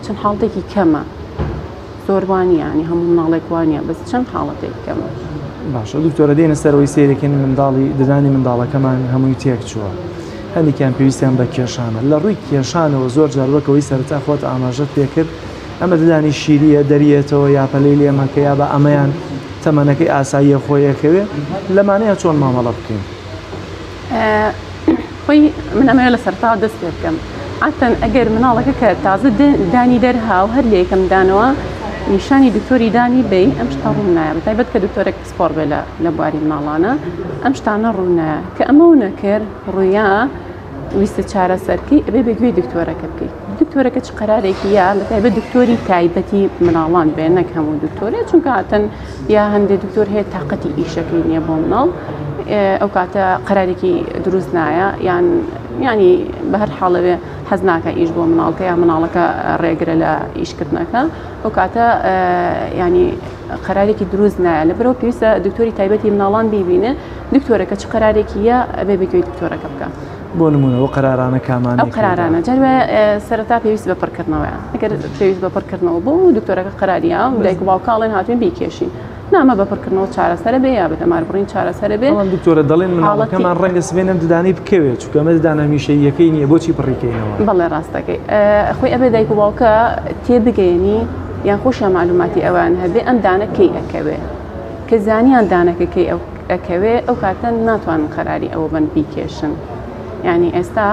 چەند حاڵتێکی کەمە زۆر وا نییە یانی هەموو مناڵێک وا نییە بەس چەند حاڵەتێک کەمە. باشە دکتۆرە دێینە سەرەوەی سەیرەکەین منداڵی ددانی منداڵەکەمان هەمووی تێک چووە هەندێکیان پێویستیان بە کێشانە لە ڕووی کێشانەوە زۆر جار وەک ئەوەی سەرەتا خۆت ئاماژەت پێکرد ئەمە ددانی شیریە دەریەتەوە یا پەلەی لێ مەکە یا بە ئەمەیان تەمەنەکەی ئاساییە خۆی ئەکەوێ لەمانەیە چۆن مامەڵە بکەین؟ خۆی من ئەمەوێ لە سەرتاوە دەست پێ بکەم عادەتەن ئەگەر مناڵەکە کە تازە دانی دەرها و هەر لە یەکەم دانەوە نیشانی دکتۆری دانی بەی ئەم شتە ڕوون نایە بە تایبەت کە دکتۆرێک پسپۆڕ بێ لە بواری مناڵانە ئەم شتانە ڕوون نایە کە ئەمە و نەکرد ڕوویا ویستت چارەسەرکەی ئەبێ بە گوێی دکتۆرەکە بکەیت دکتۆرەکە چ قەرارێکی یا بە تایبەت دکتۆری تایبەتی مناڵان بێ نەک هەموو دکتۆرێ چونکە هاتن یا هەندێک دکتۆر هەیە تااقەتی ئیشەکەی نییە بۆ مناڵ ئەو کاتە قەرارێکی دروست نایە یان ینی بە هەر حاڵەوێ حەز ناکە ئیش بۆ مناڵکە یا مناڵەکە ڕێگرە لە ئیشکردنەکە ئەو کاتە ینی قەرارێکی دروست نایە لەبەرەوە پێویستە دکتۆری تایبەتی مناڵان بیبینێ دکتۆرەکە چ قەرارێکی یە ئەبێ بەگوێی دکتۆرەکە بکە. بۆ نمونە ئەو قەرارانە کامانەی ئەو قەرارانە جار وایە سەرەتا پێویست بە پڕکردنەوەیە ئەگەر پێویست بە پڕکردنەوە بوو دکتۆرەکە قەراری یا دایک و باوکە ئەڵێن هاتوین بیکێشین نا ئەمە بە پڕکردنەوە چارەسەرە بێ یا بە دەمار بڕین چارەسەرە بێ. بەڵام دکتۆرە دەڵێن مناڵەکەمان ڕەنگە سبەینێ ئەم ددانەی بکەوێت چونکە ئەمە ددانە هەمیشەییەکەی نییە بۆچی پڕیکەینەوە؟ بەڵێ ڕاست دەکەی خۆی ئەبێ دایک و باوکە تێبگەیەنی یان خۆشیان مەعلوماتی ئەوان هەبێ ئەم دانە کەی ئەکەوێ کە زانیان دانەکە کەی ئەکەوێ ئەو کاتە ناتوانن قەراری ئەوە بن بیکێشن یعنی ئێستا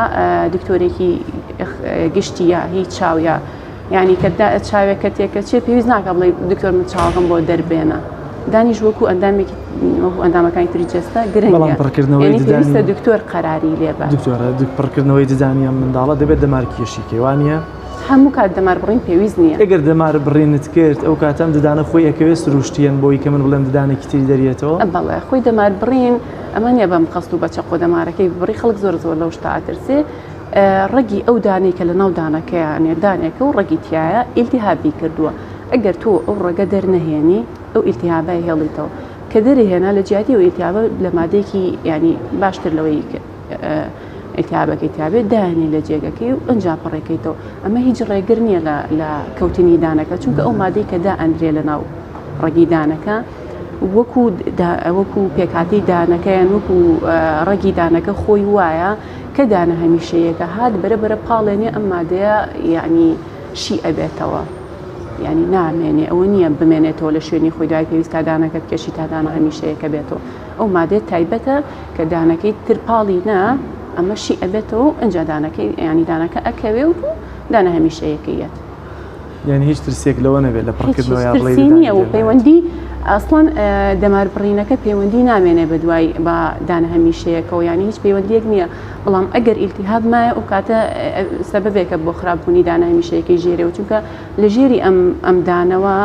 دکتۆرێکی گشتی یا هی چاو یا یعنی کە چاوێکە تێکەچێ پێویست ناکە بڵێ دکتۆر من چاوەکەم بۆ دەربێنە دانیش وەکو ئەندامێکی وەکو ئەندامەکانی تری جەستە گرنگە بەڵام پڕکردنەوەی یعنی پێویستە دکتۆر قەراری لێ بە دکتۆرە پڕکردنەوەی ددانی ئەم منداڵە دەبێت دەمارکێشی کەی وانە؟ هەموو کات دەمار بڕین پێویست نییە. ئەگەر دەمار بڕینت کرد ئەو کاتە ئەم ددانە خۆی ئەکەوێت سروشتیەن بۆی کە من بڵێم ددانێکی تری دەریەتەوە؟ بەڵێ خۆی دەمار بڕین ئەمە نییە بە مقەست و بە چەقۆ دەمارەکەی ببڕی خەڵک زۆر زۆر لەو شتە ئەترسێ ڕەگی ئەو دانەی کە لەناو دانەکەیە یانێ دانێکە و ڕەگی تیایە ئیلتیهابی کردووە ئەگەر تۆ ئەو ڕەگە دەرنەهێنی ئەو ئیلتیهابە هێڵیتەوە کە دەرێهێنا لە جیاتی ئەو ئیلتیهابە لە مادەیەکی یانی باشتر لەوەی ئیلتیهابەکەی تیابێت دایانی لە جێگەکەی و ئەجا پڕێکەیتەوە ئەمە هیچ ڕێگر نییە لە کەوتنی دانەکە چونکە ئەو مادەی کە دا ئەندرێ لە ناو ڕەگی دانەکە وەکو وەکو پێکاتی دانەکەیان وەکو ڕەگی دانەکە خۆی وایە کە دانە هەمیشەیەکە هات بەرە بەرە پاڵێنێ ئەم مادەیە یعنی شی ئەبێتەوە یعنی نامێنێ ئەوە نییە بمێنێتەوە لە شوێنی خۆی دوای پێویست تا دانەکە بکێشی تا دانە هەمیشەیەکە بێتەوە ئەو مادەیە تایبەتە کە دانەکەی تر پاڵی نا ئەمە شی ئەبێتەوە و ئەنجا دانەکەی ینی دانەکە ئەکەوێ و دانە هەمیشەیەکەی یەت. یانی هیچ ترسێک لەوە نەبێت لە پڕکردنەوە یا بڵێی ترسی نییە و پەیوەندی ئەسڵەن دەمار بڕینەکە پەیوەندی نامێنێ بە دوای بە دانە هەمیشەیەکەوە یانی هیچ پەیوەندیەک نییە بەڵام ئەگەر ئیلتیهاب مایە ئەو کاتە سەبەبێکە بۆ خراپبوونی دانە هەمیشەیەکەی ژێرێ و چونکە لە ژێری ئەم ئەم دانەوە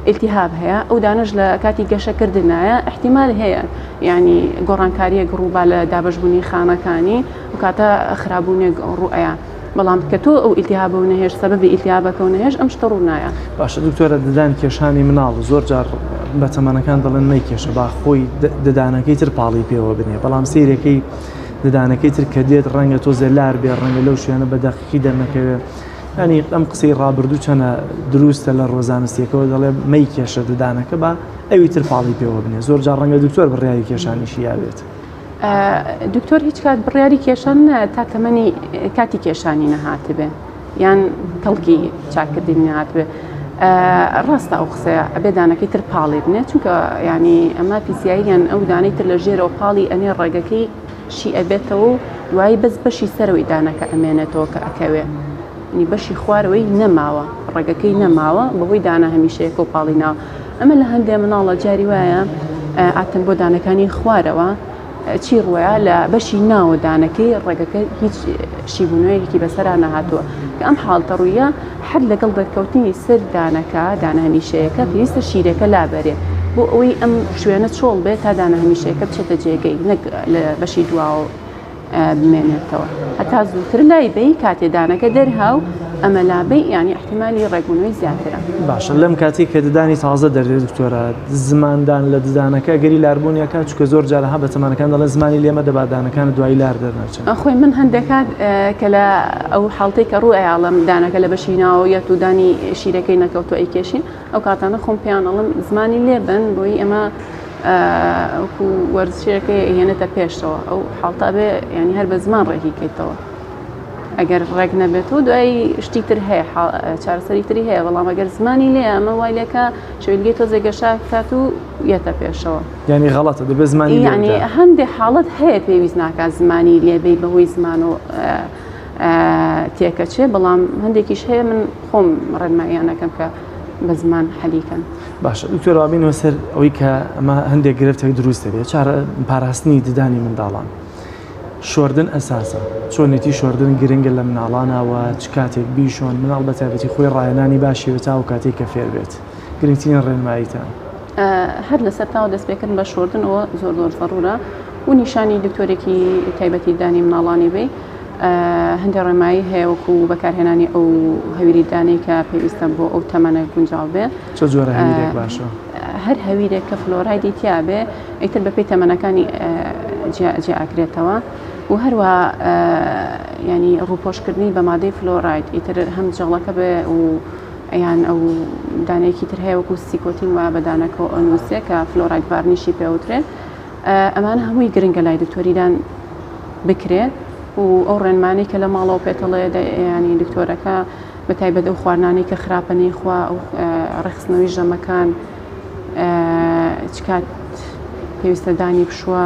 ئیلتیهاب هەیە ئەو دانەش لە کاتی گەشەکردنایە ئیحتیمال هەیە یانی گۆڕانکاریەک ڕووبا لە دابەشبوونی خانەکانی ئەو کاتە خراپبوونێک ڕووئەیا بەڵام کە تۆ ئەو ئیلتیهابە و نەهێشت سەبەبی ئیلتیهابەکە و نەهێشت ئەم شتە ڕوو نایە. باشە دکتۆرە ددان کێشانی مناڵ زۆر جار بە تەمەنەکان دەڵێن مەیکێشە با خۆی ددانەکەی تر پاڵی پێوە بنێ بەڵام سەیرەکەی ددانەکەی تر کە دێت ڕەنگە تۆزێ لار بێ ڕەنگە لەو شوێنە بە دەقیقی دەرنەکەوێ. ینی ئەم قسەی ڕابردوو چەنە دروستە لە ڕۆزانستیەکەەوە دەڵێ مەی کێشە ددانەکە بە ئەوی تر پاڵی پێوە بنێ زۆر جار ڕەنگە دکتۆر بڕیاری کێشانیشی یاوێت. دکتۆر هیچ کات بڕیاری کێشان تا تەمەنی کاتی کێشانی نەهاتبێ یان کەڵکی چاکردنی نەهاتبێ ڕاستە ئەو قسەیە ئەبێ دانەکەی تر پاڵی بنێ چونکە ینی ئەمە فیزیاییان ئەو دانەی تر لە ژێرەوە پاڵی ئەنێ ڕێگەکەی شی ئەبێتەوە و دوایی بەس بەشی سەرەوەی دانەکە ئەمێنێتەوە کە ئەکەوێ ینی بەشی خوارەوەی نەماوە ڕێگەکەی نەماوە بەهۆی دانە هەمیشەیەکە و پاڵی ناوە ئەمە لە هەندێ مناڵە جاری وایە ئاتن بۆ دانەکانی خوارەوە چی ڕووەیە لە بەشی ناوە دانەکەی ڕێگەکە هیچ شیبوونەوەیەکی بەسەرا نەهاتووە کە ئەم حاڵتە ڕوویە هەر لەگەڵ دەرکەوتنی سەر دانەکە دانە هەمیشەیەکە پێویستە شیرەکە لابەرێ بۆ ئەوەی ئەم شوێنە چۆڵ بێت تا دانە هەمیشەیەکە بچێتە جێگەی نەک لە بەشی دواوە بمێنێتەوە هەتا زووتر لای بەی کاتێ دانەکە دەرها و ئەمە لابەی یانی احتیمالی ڕێکبوونەوەی زیاترە. باشە لەم کاتەی کە ددانی تازە دەردێت دکتۆرە زماندان لە ددانەکە ئەگەری لاربوونی ئەکات چونکە زۆر جار ها بە تەمانەکان دەڵێن زمانی لێمە دەبا دانەکانت دوایی لار دەرناچن. خۆی من هەندێک کات کە لە ئەو حاڵتەی کە ڕوو ئەیاڵم دانەکە لە بەشی ناوەوە یەت و دانی شیرەکەی نەکەوتووە ئەیکێشین ئەو کاتانە خۆم پێیان ئەڵێم زمانی لێبەن بۆی ئەمە وەکو وەرزشێکەی ئەهێنێتە پێشەوە ئەو حاڵتە ئەبێ یانی هەر بە زمان ڕێکی کەیتەوە ئەگەر ڕێک نەبێتەوە دوای شتی تر هەیە چارەسەری تری هەیە بەڵام ئەگەر زمانی لێ ئەمە وای لێکە شوێنگەی تۆزێک گەشە کات و یەتە پێشەوە ینی غەڵەتە دەبێ زمانی ینی هەندێک حاڵەت هەیە پێویست ناکات زمانی لێبەی بەهۆی زمان و تێکەچێ بەڵام هەندێکیش هەیە من خۆم ڕێنماییان ئەکەم کە بە زمان حەلی کەن. باشە دکتۆر با بینەوە سەر ئەوەی کە ئەمە هەندێک گرفتێک دروست دەبێت چارە پاراستنی ددانی منداڵان شۆردن ئەساسە چۆنێتی شۆردن گرنگە لە مناڵانەوە چ کاتێک بیشۆن مناڵ بە تایبەتی خۆی ڕایەنانی باشی بێت تا کاتێک کە فێر بێت گرنگترین ڕێنماییتان. هەر لەسەر تاوە دەستپێکردن بە شۆردن ئەوە زۆر زۆر زەڕورە و نیشانی دکتۆرێکی تایبەتی دانی مناڵانی بی هەندێک ڕێنمایی هەیە وەکو بەکارهێنانی ئەو هەویری دانەی کە پێویستە بۆ ئەو تەمەنە گونجاو بێ. چ جۆرە هەویرێک باشە؟ هەر هەویرێک کە فلۆرایدی تیا بێ ئیتر بەپێی تەمەنەکانی جیا ئەکرێتەوە و هەروە ینی ڕووپۆشکردنی بە مادەی فلۆراید ئیتر هەم جەڵەکە بێ و یان ئەو دانەیەکی تر هەیە وەکو سیکۆتین وایە بە دانەکەوە ئەنووسێ کە فلۆراید ڤارنیشی پێوترێ ئەمانە هەمووی گرنگە لای دکتۆریدان بکرێت و ئەو ڕێنمانەی کە لە ماڵەوە پێتەڵێ ینی دکتۆرەکە بە تایبەت ئەو خواردنانەی کە خراپە نەیخوا ئەو ڕێخستنەوەی ژەمەکان چ کات پێویستە دانی بشوە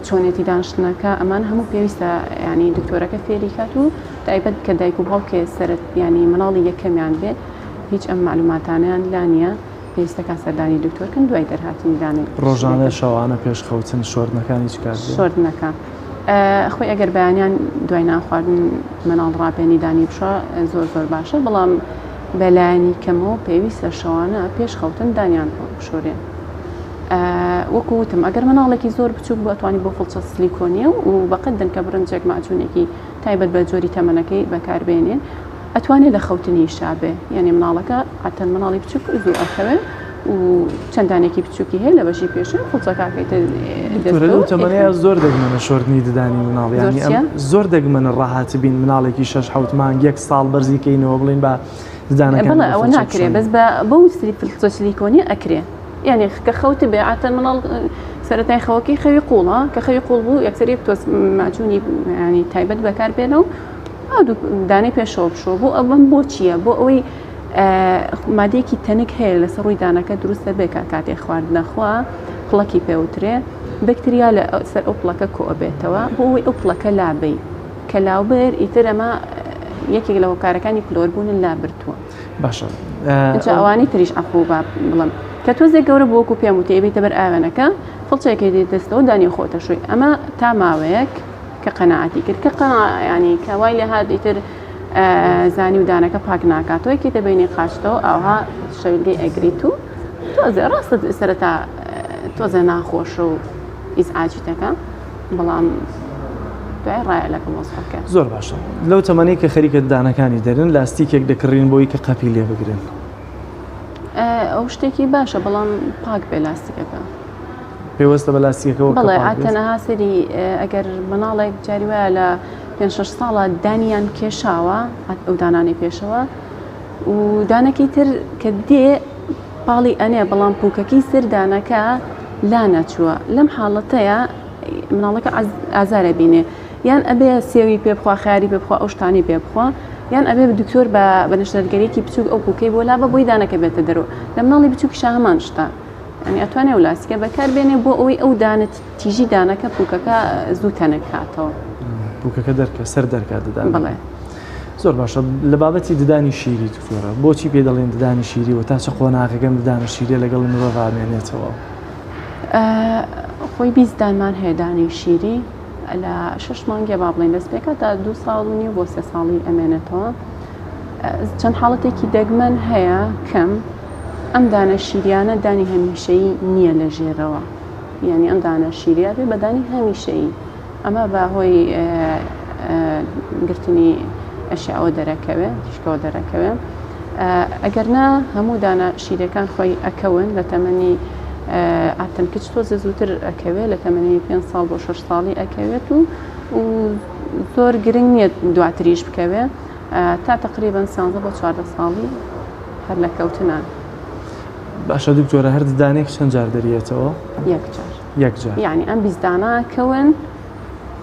چۆنێتی دانیشتنەکە ئەمان هەموو پێویستە ینی دکتۆرەکە فێری کات و تایبەت کە دایک و باوکێ سەرت ینی مناڵی یەکەمیان بێ هیچ ئەم معلوماتانیان لا نییە پێویستەکان سەردانی دکتۆر کەن دوای دەرهاتنی دانەی ڕۆژانە شەوانە پێش خەوتن شۆردنەکانی چ کات بێ؟ شۆردنەکە خۆی ئەگەر بەیانیان دوای نان خواردن مناڵ ڕابێنی دانی بشە زۆر زۆر باشە بەڵام بەلایەنی کەمەوە پێویستە شەوانە پێش خەوتن دانیان بشۆرێن وەکو وتم ئەگەر مناڵێکی زۆر بچوک بوو ئەتوانی بۆ فڵچە سلیکۆنیە و بەقەد دەنکە برنجێک مەعجونێکی تایبەت بە جۆری تەمەنەکەی بەکاربێنێ ئەتوانێ لە خەوتنیشا بێ یانی مناڵەکە عادەتەن مناڵی بچوک زوو ئەخەوێ و چەند دانێکی بچوکی هەیە لە بەشی پێشێ فڵچەکە ئەکەیتە دەستەوە لەو تەمەنەیە زۆر دەگمەنە شۆردنی ددانی مناڵ یانی ئەم زۆر دەگمەنە ڕاهاتبین مناڵێکی شەش حەوت مانگ یەک ساڵ بەرزی کەینەوە بڵین بە ددانەکانی بەڵێ ئەوە ناکرێ بەس بە بەو فڵچە سلیکۆنیە ئەکرێ یعنی کە خەوت بێ عادەتەن مناڵ سەرەتای خەوەکەی خەوی قوڵە کە خەوی قوڵ بوو یەکسەر یەک تۆز مەعجونی ینی تایبەت بەکار بێنە و دانەی پێشەوە بشۆ بۆ ئەوەم بۆ چییە بۆ ئەوەی مادەیەکی تەنک هەیە لەسەر ڕووی دانەکە دروستە بێ کە کاتێ خواردنەخوا پڵەکی پێوترێ بەکتریا لە سەر ئەو پڵەکە کۆبێتەوە بۆ ئەوەی ئەو پڵەکە لابەی کە لاوبەر ئیتر ئەمە یەکێک لە هۆکارەکانی پلۆربوونن لابرتووە باشە ئینجا ئەوانی تریش عەفوو با بڵێم کە تۆزێک گەورە بوو وەکو پێم وتی ئەبیتە بەر ئاوێنەکە فڵچەیەکی دێت دەستەوە دانی خۆتە شۆی ئەمە تا ماوەیەک کە قەناعەتی کرد کە قەنا ینی کە وای لێ هات ئیتر زانی و دانەکە پاک ناکاتەوە یەکێتە بینی قاچتەوە ئاوها شەویلگەی ئەگریت و تۆزێ ڕاستە سەرەتا تۆزێ ناخۆشە و ئیزعاجی دەکا بەڵام دوای ڕایە لەگەڵ وەزعەکە. زۆر باشە لەو تەمەنەی کە خەریکە ددانەکانی دەرن لاستیکێک دەکڕین بۆی کە قەپی لێ بگرن. ئەو شتێکی باشە بەڵام پاک بێ لاستیکەکە. پێوەستە بە لاستیکەکەوە بەڵێ عادەتەن ئەها سەری ئەگەر مناڵێک جاری وایە لە. پێ شەش ساڵە دانیان کێشاوە ئەو دانانەی پێشەوە و دانەکەی تر کە دێ پاڵی ئەنێ بەڵام پوکەکەی سەر دانەکە لا نەچووە لەم حاڵەتەیە مناڵەکە ئازارە بینێ یان ئەبێ سێوی پێ بخوا خیاری پێ بخوا ئەو شتانەی پێ بخوا یان ئەبێ دکتۆر بە بە نەشتەرگەریەکی بچووک ئەو پوکەی بۆ لابە بۆی دانەکە بێتە دەرەوە لە مناڵی بچووکیشا هەمان شتە یانی ئەتوانێ ئەو لاستیکە بەکار بێنێ بۆ ئەوەی ئەو دانە تیژی دانەکە پوکەکە زوو تەنک کاتەوە. پوکەکە دەرکە سەر دەرکات ددان. بەڵێ. زۆر باشە لە بابەتی ددانی شیری دکتۆرە بۆچی پێ دەڵێن ددانی شیری و تا چ قۆناغێکم ددانە شیریە لەگەڵ مرۆڤ ئامێنێتەوە؟ خۆی 20 دانمان هەیە دانی شیری لە شش مانگیە با بڵێن دەست پێکات تا دو ساڵ و نیو بۆ سێ ساڵی ئەمێنێتەوە چەند حاڵەتێکی دەگمەن هەیە کەم ئەم دانە شیریانە دانی هەمیشەیی نییە لە ژێرەوە یعنی ئەم دانە شیریە بێ بە دانی هەمیشەیی ئەمە بە هۆی گرتنی ئەشیعەوە دەرەکەوێ تیشکەوە دەرەکەوێ ئەگەر نا هەموو دانە شیرەکان خۆی ئەکەون لە تەمەنی ئاتن کچ تۆزە زووتر ئەکەوێ لە تەمەنی پێ ساڵ بۆ 6 ساڵی ئەکەوێت و و زۆر گرنگ نییە دواتریش بکەوێ تا تقریبا 13 بۆ 14 ساڵی هەر لە کەوتنان. باشە دکتۆرە هەر ددانێک چەند جار دەریەتەوە؟ یەک جار. یەک جار. یعنی ئەم 20 دانە کەون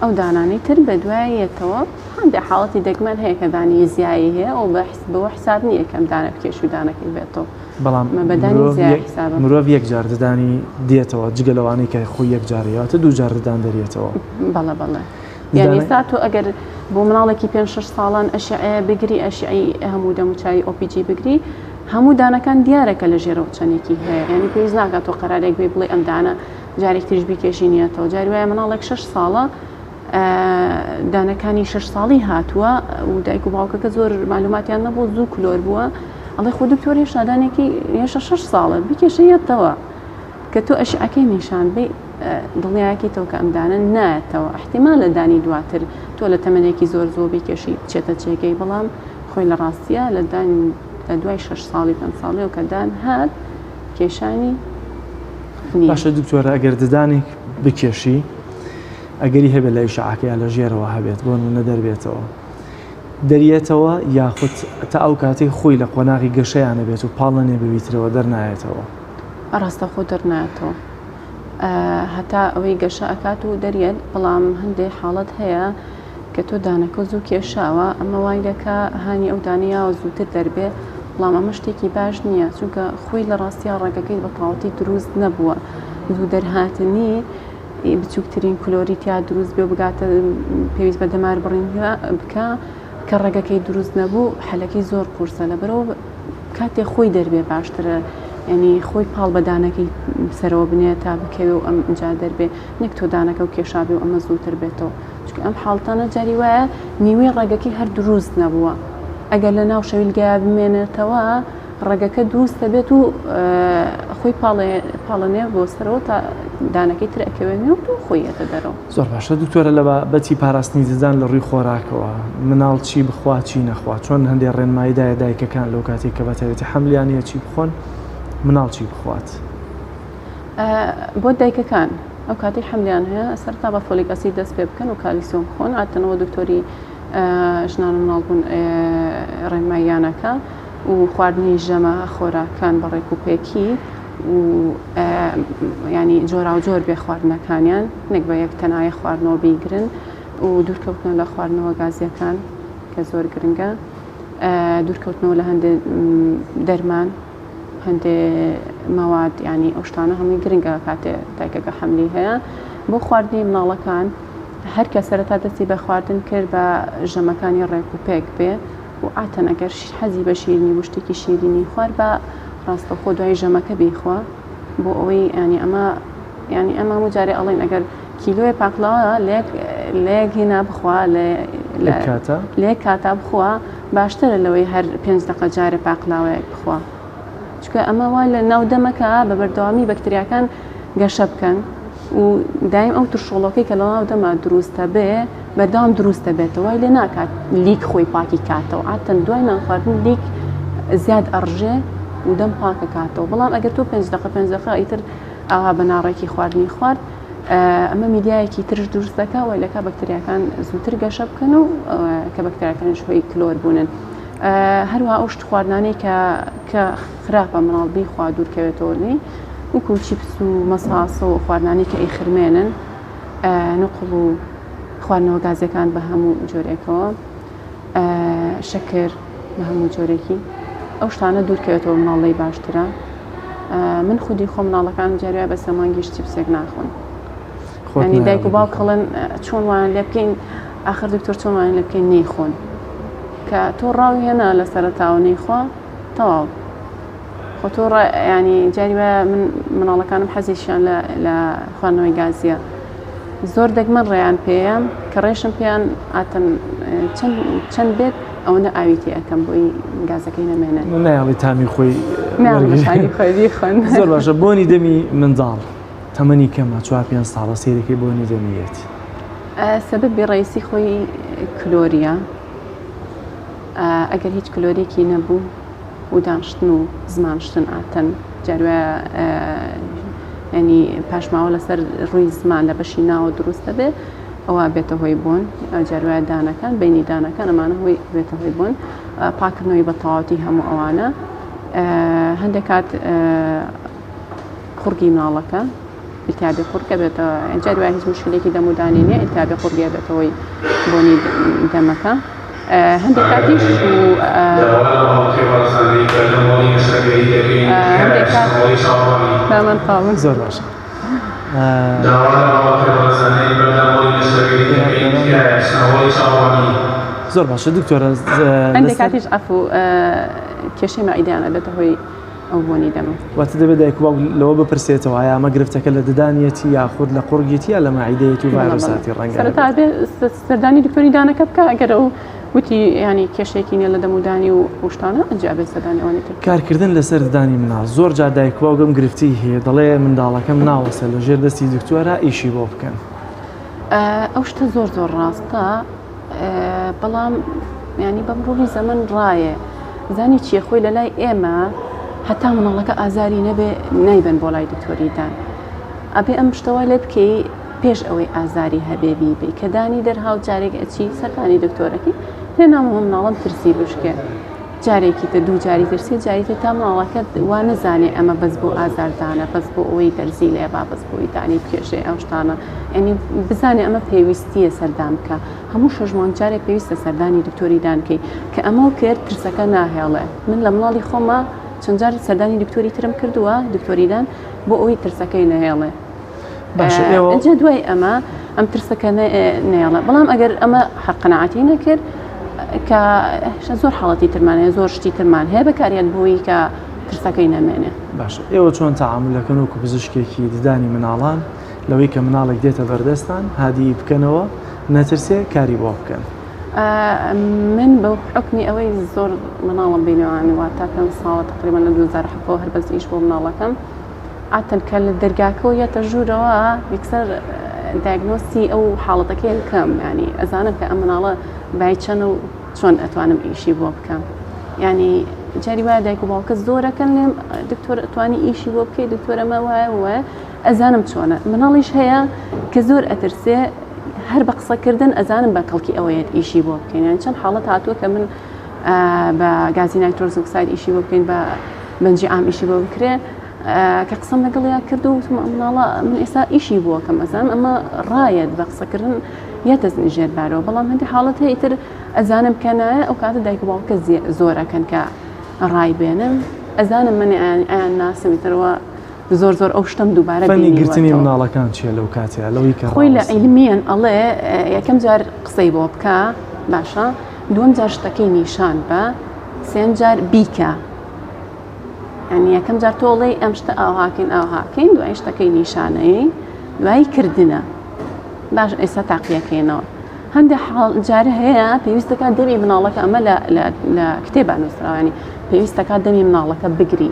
ئەو دانانەی تر بە دوای یەتەوە هەندێک حاڵەتی دەگمەن هەیە کە دانی زیایی هەیە ئەو بە بەوە حساب نییە کەم دانە بکێش و دانەکەی بێتەوە بەڵام بەدانی زیای حسابە مرۆڤ یەک جار ددانی دێتەوە جگە لەوانەی کە خۆی یەک جارەیەوەتە دوو جار ددان دەرێتەوە. بەڵێ بەڵێ. یانی ئێستا تۆ ئەگەر بۆ مناڵێکی پێ شش ساڵان ئەشعەیە بگری ئەشعەی هەموو دەموچاوی OPG بگری هەموو دانەکان دیارە کە لە ژێرەوە چەندێکی هەیە یعنی پێویست ناکات تۆ قەرارێک بێ بڵێ ئەم دانە جارێک تریش بیکێشی نیەتەوە جاری وایە مناڵێک شش ساڵە دانەکانی شش ساڵی هاتووە و دایک و باوکەکە زۆر معلوماتیان نەبوو زوو کلۆر بووە ئەڵێ خۆ دکتۆر هێشتا دانێکی هێشتا شش ساڵە بیکێشە یەتەوە کە تۆ ئەشعەکەی نیشان بی دڵنیاکەیتەوە کە ئەم دانە نایەتەوە احتیمالە دانی دواتر تۆ لە تەمەنێکی زۆر زۆر بیکێشی بچێتە جێگەی بەڵام خۆی لە ڕاستیە لە دان لە دوای شش ساڵی پێنج ساڵیەوە کە دان هات کێشانی نییە. باشە دکتۆرە ئەگەر ددانێک بکێشی ئەگەری هەبێت لە ئیشعاکەیا لە ژێرەوە هەبێت بۆ نمونە دەربێتەوە دەریەتەوە یاخود تا ئەو کاتەی خۆی لە قۆناغی گەشەیان نەبێت و پاڵ نەنێ بەویترەوە دەرنایەتەوە؟ ڕاستەوخۆ دەرنایەتەوە هەتا ئەوەی گەشە ئەکات و دەریەت بەڵام هەندێ حاڵەت هەیە کە تۆ دانەکە زوو کێشاوە ئەمە وای دەکا هانی ئەو دانە یاوە زووتر دەربێ بەڵام ئەمە شتێکی باش نییە چونکە خۆی لە ڕاستیا ڕەگەکەی بە تەواوەتی دروست نەبووە زوو دەرهاتنی بچووکترین کلۆری تیا دروست بێ و بگاتە پێویست بە دەمار بڕین بکە کە ڕەگەکەی دروست نەبوو حەلەکەی زۆر قورسە لەبەرەوە کاتێ خۆی دەربێ باشترە یعنی خۆی پاڵ بە دانەکەی سەرەوە بنێ تا بکەوێ و ئەم ئینجا دەربێ نەک تۆ دانەکە و کێشابێ و ئەمە زووتر بێتەوە چونکە ئەم حاڵتانە جاری وایە نیوەی ڕەگەکەی هەر دروست نەبووە ئەگەر لە ناو شەویلگەیا بمێنێتەوە ڕەگەکە دروست دەبێت و خۆی پاڵەنێ بۆ سەرەوە تا دانەکەی تر ئەکەوێنێ و خۆی یەتە دەرەوە. زۆر باشە دکتۆرە لە بابەتی پاراستنی ددان لە ڕووی خۆراکەوە مناڵ چی بخوا چی نەخوا چۆن هەندێ ڕێنمایی دایە دایکەکان لەو کاتێک کە بەتایبەتی حەملیان هەیە چی بخۆن مناڵ چی بخوات؟ بۆ دایکەکان ئەو کاتەی حەملیان هەیە سەرەتا بە folic acid دەست پێ بکەن و کالیسیۆم بخۆن عادەتەن دکتۆری ژنان و مناڵبوون ڕێنماییانەکە و خواردنی ژەمە خۆراکان بە ڕێک و پێکی و ینی جۆراوجۆر بێ خواردنەکانیان نەک بە یەک تەنایە خواردنەوە بیگرن و دوورکەوتنەوە لە خواردنەوە گازیەکان کە زۆر گرنگە دوورکەوتنەوە لە هەندێک دەرمان هەندێ مەواد ینی ئەو شتانە هەمووی گرنگە کاتێ دایکەکە حەملی هەیە بۆ خواردنی مناڵەکان هەر کە سەرەتا دەستی بە خواردن کرد بە ژەمەکانی ڕێک و پێک بێ و عاتەن ئەگەر حەزی بە شیرینی بوو شتێکی شیرینی خوارد با ڕاستەوخۆ دوای ژەمەکە بیخوا بۆ ئەوەی ینی ئەمە ینی ئەمە هەموو جارێ ئەڵێن ئەگەر کیلۆیە پاقلاوە لە یەک هینا بخوا لە یەک کاتا بخوا باشترە لەوەی هەر پێنج دەقە جارێ پاقلاوەیەک بخوا چونکە ئەمە وا لە ناو دەمەکە بە بەردەوامی بەکتریاکان گەشە بکەن و دایم ئەو ترشۆڵۆکەی کە لەناو دەما دروستە بێ بەردەوام دروستە بێتەوە وای لێ ناکات لیک خۆی پاکی کاتەوە عادەتەن دوای نان خواردن لیک زیاد ئەڕژێ و دەم پاکە کاتەوە بەڵام ئەگەر تۆ پێنج دەقە پێنج دەقە ئیتر ئاوا بە ناڕێکی خواردنی خوارد. ئەمە میدیایەکی ترش دروست دەکا وای لەکا بەکتریاکان زووتر گەشە بکەن و کە بەکتریاکانیش هۆی کلۆر بوونن. هەروەها ئەو شت خواردنانەی کە کە خراپە مناڵ بیخوا دوورکەوێتەوە لێی وەکو چیپس و مەساسە و خواردنانەی کە ئەیخرمێنن نقڵ و خواردنەوە گازیەکان بە هەموو جۆرێکەوە شەکر بە هەموو جۆرێکی ئەو شتانە دوورکەوێتەوە مناڵ لێی باشترە من خودی خۆم مناڵەکانم جاری وایە بە سێ مانگیش چیپسێک ناخۆن ینی دایک و باوک هەڵێن چۆن وایان لێ بکەین ئاخر دکتۆر چۆن وایان لێ بکەین نەیخۆن کە تۆ ڕاوی هێنا لە سەرەتاوە نەیخوا تەواو خۆ تۆ ینی جاری وایە من مناڵەکانم حەزیشیان لە خواردنەوەی گازیە زۆر دەگمەن ڕێیان پێیە کە ڕێشم پێیان ئاتن چەند چەند بێت ئەوەنە ئاوی تێ ئەکەم بۆی گازەکەی نەمێنێ. نایەڵی تامی خۆی نایەڵی تامی خۆی بیخۆن. زۆر باشە بۆنی دەمی منداڵ تەمەنی کەمە چوار پێنج ساڵە سەیرەکەی بۆنی دەمی یەت. سەبەبی ڕەئیسی خۆی کلۆریە ئەگەر هیچ کلۆریەکی نەبوو و دانشتن و زمان شتن ئاتەن جاروایە ینی پاشماوە لەسەر ڕووی زمان لە بەشی ناوە دروست دەبێ ئەوا بێتە هۆی بۆن، جار وایە دانەکان، بەینی دانەکان ئەمانە هۆی بێتە هۆی بۆن، پاکردنەوەی بە تەواوەتی هەموو ئەوانە هەندێک کات قوڕگی مناڵەکە التهابی قوڕگ ئەبێتە جار وایە هیچ مشکلێکی دەمودانی نییە التهابی قوڕگی ئەبێتە هۆی بۆنی دەمەکە هەندێک کاتیش هەندێک کات بەمن قاوم زۆر باشە زۆر باشە دکتۆرە هەندێک کاتیش عەفو کێشەی مەعیدەیان ئەبێتە هۆی ئەو بۆنی دەمە. واتە دەبێت دایک و باوک لەوە بپرسێتەوە ئایا ئەمە گرفتەکە لە ددانیەتی یاخود لە قوڕگیەتی یا لە مەعیدەیەتی و ڤایرۆساتی ڕەنگە سەرەتا ئەبێ سەردانی دکتۆری دانەکە بکە ئەگەر ئەو وتی یانی کێشەیەکی نیە لە دەم و دانی و ئەو شتانە ئەنجا ئەبێ سەردانی ئەوانی تر بکە. کارکردن لەسەر ددانی مناڵ زۆر جار دایک و باوک ئەم گرفتی هەیە دەڵێ منداڵەکەم ناوەستێ لە ژێر دەستی دکتۆرا ئیشی بۆ بکەن. ئەو شتە زۆر زۆر ڕاستە بەڵام ینی بە مروری زەمەن ڕایێ زانی چیە خۆی لە لای ئێمە هەتا مناڵەکە ئازاری نەبێ نایبەن بۆ لای دکتۆری دان ئەبێ ئەم شتەوە لێ بکەی پێش ئەوەی ئازاری هەبێ بیبەی کە دانی دەرهاوت جارێک ئەچی سەردانی دکتۆرەکەی لێ نامەوە مناڵم ترسی بشکێ جارێکی تر دوو جاری تر سێ جاری تر تا مناڵەکە وا نەزانێ ئەمە بەس بۆ ئازاردانە بەس بۆ ئەوەی دەرزی لێ با بەس بۆی دانی بکێشێ ئەو شتانە یعنی بزانێ ئەمە پێویستیە سەردان بکە هەموو شەش مانگ جارێک پێویستە سەردانی دکتۆری دان کەی کە ئەمەو کرد ترسەکە ناهێڵێ من لە مناڵی خۆمە چەند جار سەردانی دکتۆری ترم کردووە دکتۆری دان بۆ ئەوەی ترسەکەی نەهێڵێ باشە ئێوە ئینجا دوای ئەمە ئەم ترسەکە نەیەڵە بەڵام ئەگەر ئەمە هەر قەناعەتی نەکرد کە زۆر حاڵەتی ترمان هەیە زۆر شتی ترمان هەیە بەکاریان بۆی کە ترسەکەی نەمێنێ. باشە ئێوە چۆن تەعامول ئەکەن وەکو پزیشکێکی ددانی مناڵان لەوەی کە مناڵێک دێتە بەردەستان هادیی بکەنەوە نەترسێ کاری بۆ بکەن؟ من بە حوکمی ئەوەی زۆر مناڵم بینیوە واتا پێنج ساڵە تقریبا لە 2007 هەر بەس ئیش بۆ مناڵەکەم عادەتەن کە لە دەرگاکەوە یەتە ژوورەوە یەکسەر دایگنۆسی ئەو حاڵەتەکەی ئەکەم یانی ئەزانم کە ئەم مناڵە بای چەنە و چۆن ئەتوانم ئیشی بۆ بکەم یانی جاری وایە دایک و باوکە زۆرەکەن لێم دکتۆر ئەتوانی ئیشی بۆ بکەی دکتۆر ئەمە وایە وایە ئەزانم چۆنە مناڵیش هەیە کە زۆر ئەترسێ هەر بە قسەکردن ئەزانم بە کەڵکی ئەوەیەت ئیشی بۆ بکەین یان چەند حاڵەت هاتووە کە من بە گازی نایترۆس ئۆکساید ئیشی بۆ بکەین بە بەنجی عام ئیشی بۆ بکرێ کە قسەم لەگەڵیا کرد و وتم ئەم مناڵە من ئێستا ئیشی بۆ کەم ئەزانم ئەمە ڕایەت بە قسەکردن یەتە ژێر بارەوە بەڵام هەندی حاڵەت هەیە ئیتر ئەزانم کە نایە ئەو کاتە دایک و باوکە زۆرەکەن کە ڕای بێنم ئەزانم من ئەیان ناسم ئیترەوە زۆر زۆر ئەو شتەم دووبارە فەنی گرتنی مناڵەکان چییە لەو کاتەیە لەوەی کە خۆی لە عیلمیان ئەڵێ یەکەم جار قسەی بۆ بکە باشە دووەم جار شتەکەی نیشان بە سێم جار بیکە یعنی یەکەم جار تۆ ئەڵێی ئەم شتە ئاوهاکەین ئاوهاکەین دوای شتەکەی نیشانەیەی دوای کردنە باش ئێستا تاقیەکەینەوە هەندێک حاڵ جارە هەیە پێویست دەکات دەمی مناڵەکە ئەمە لە لە کتێبا نووسراوانی پێویست دەکات دەمی مناڵەکە بگری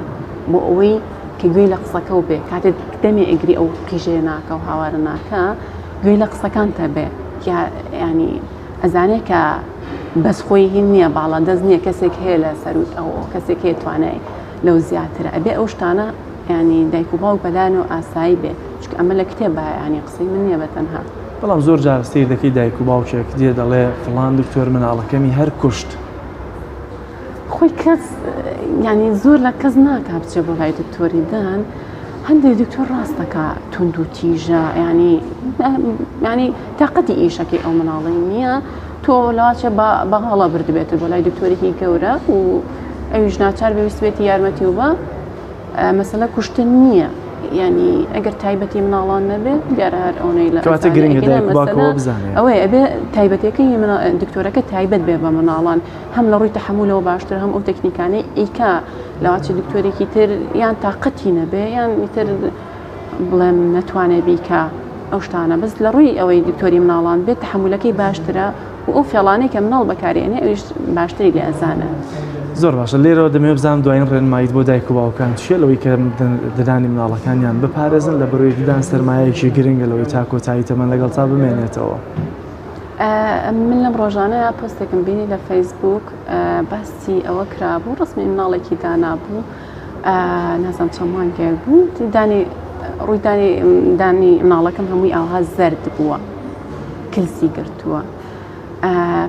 بۆ ئەوەی کە گوێی لە قسەکە و بێ کاتێک دەمی ئەگری ئەو قیژەیە ناکە و هاوارە ناکە گوێی لە قسەکان تەبێ ینی ئەزانێ کە بەس خۆی هین نییە باڵا دەست نییە کەسێک هەیە لە سەروی ئەو کەسێک هەیە توانای لەو زیاترە ئەبێ ئەو شتانە ینی دایک و باوک بەلایەنەوە ئاسایی بێ. چونکە ئەمە لە کتێبایە یانی قسەی من نییە بە تەنها. بەڵام زۆر جار سەیر دەکەی دایک و باوکێک دێ دەڵێ فڵان دکتۆر مناڵەکەمی هەر کوشت. خۆی کەس یانی زۆر لە کەس ناکا بچێ بۆ لای دکتۆری دان هەندێک دکتۆر ڕاستەکە توند و تیژە ینی ینی تااقەتی ئیشەکەی ئەو مناڵی نییە تۆ لەواچە بە هەڵە بردبێت بۆ لای دکتۆرێکی گەورە و ئەویش ناچار بەویستبێتی یارمەتی و بە مەسەلە کوشتن نییە یعنی ئەگەر تایبەتی مناڵان نەبێت دیارە هەر ئەوەی لە کەواتە گرنگە دایک و باوکەوە بزانێت ئەوەیە ئەبێ تایبەتەکەی دکتۆرەکە تایبەت بێ بە مناڵان هەم لە ڕووی تەحمولەوە باشتر هەم ئەو تەکنیکانەی ئیکا لەواچ دکتۆرێکی تر یان تااقەتی نەبێ یان تر بڵێم نەتوانێ بیکا ئەو شتانە بەس لە ڕووی ئەوەی دکتۆری مناڵان بێت تەحمولەکەی باشترە و ئەو فێڵانەی کە مناڵ بەکارێنێ ئەویش باشتری لێ ئەزانن. زۆر باشە لێرەوە دەمەوێت بزانم دوایین ڕێنماییت بۆ دایک و باوکان چییە لەوەی کە ددانی مناڵەکانیان بپارێزن لە بەرەوەی ددان سەرمایەکی گرنگە لەوەی تا کۆتایی تەمەن لەگەڵ تا بمێنێتەوە. من لەم ڕۆژانەیە پۆستێکم بینی لە فەیسبوک باسی ئەوە کرابوو ڕسمی مناڵێکی دانابوو نازانم چەند مانگێک بوو دانی ڕووی دانی دانی مناڵەکەم هەمووی ئاوها زەرد بووە کلسی گرتووە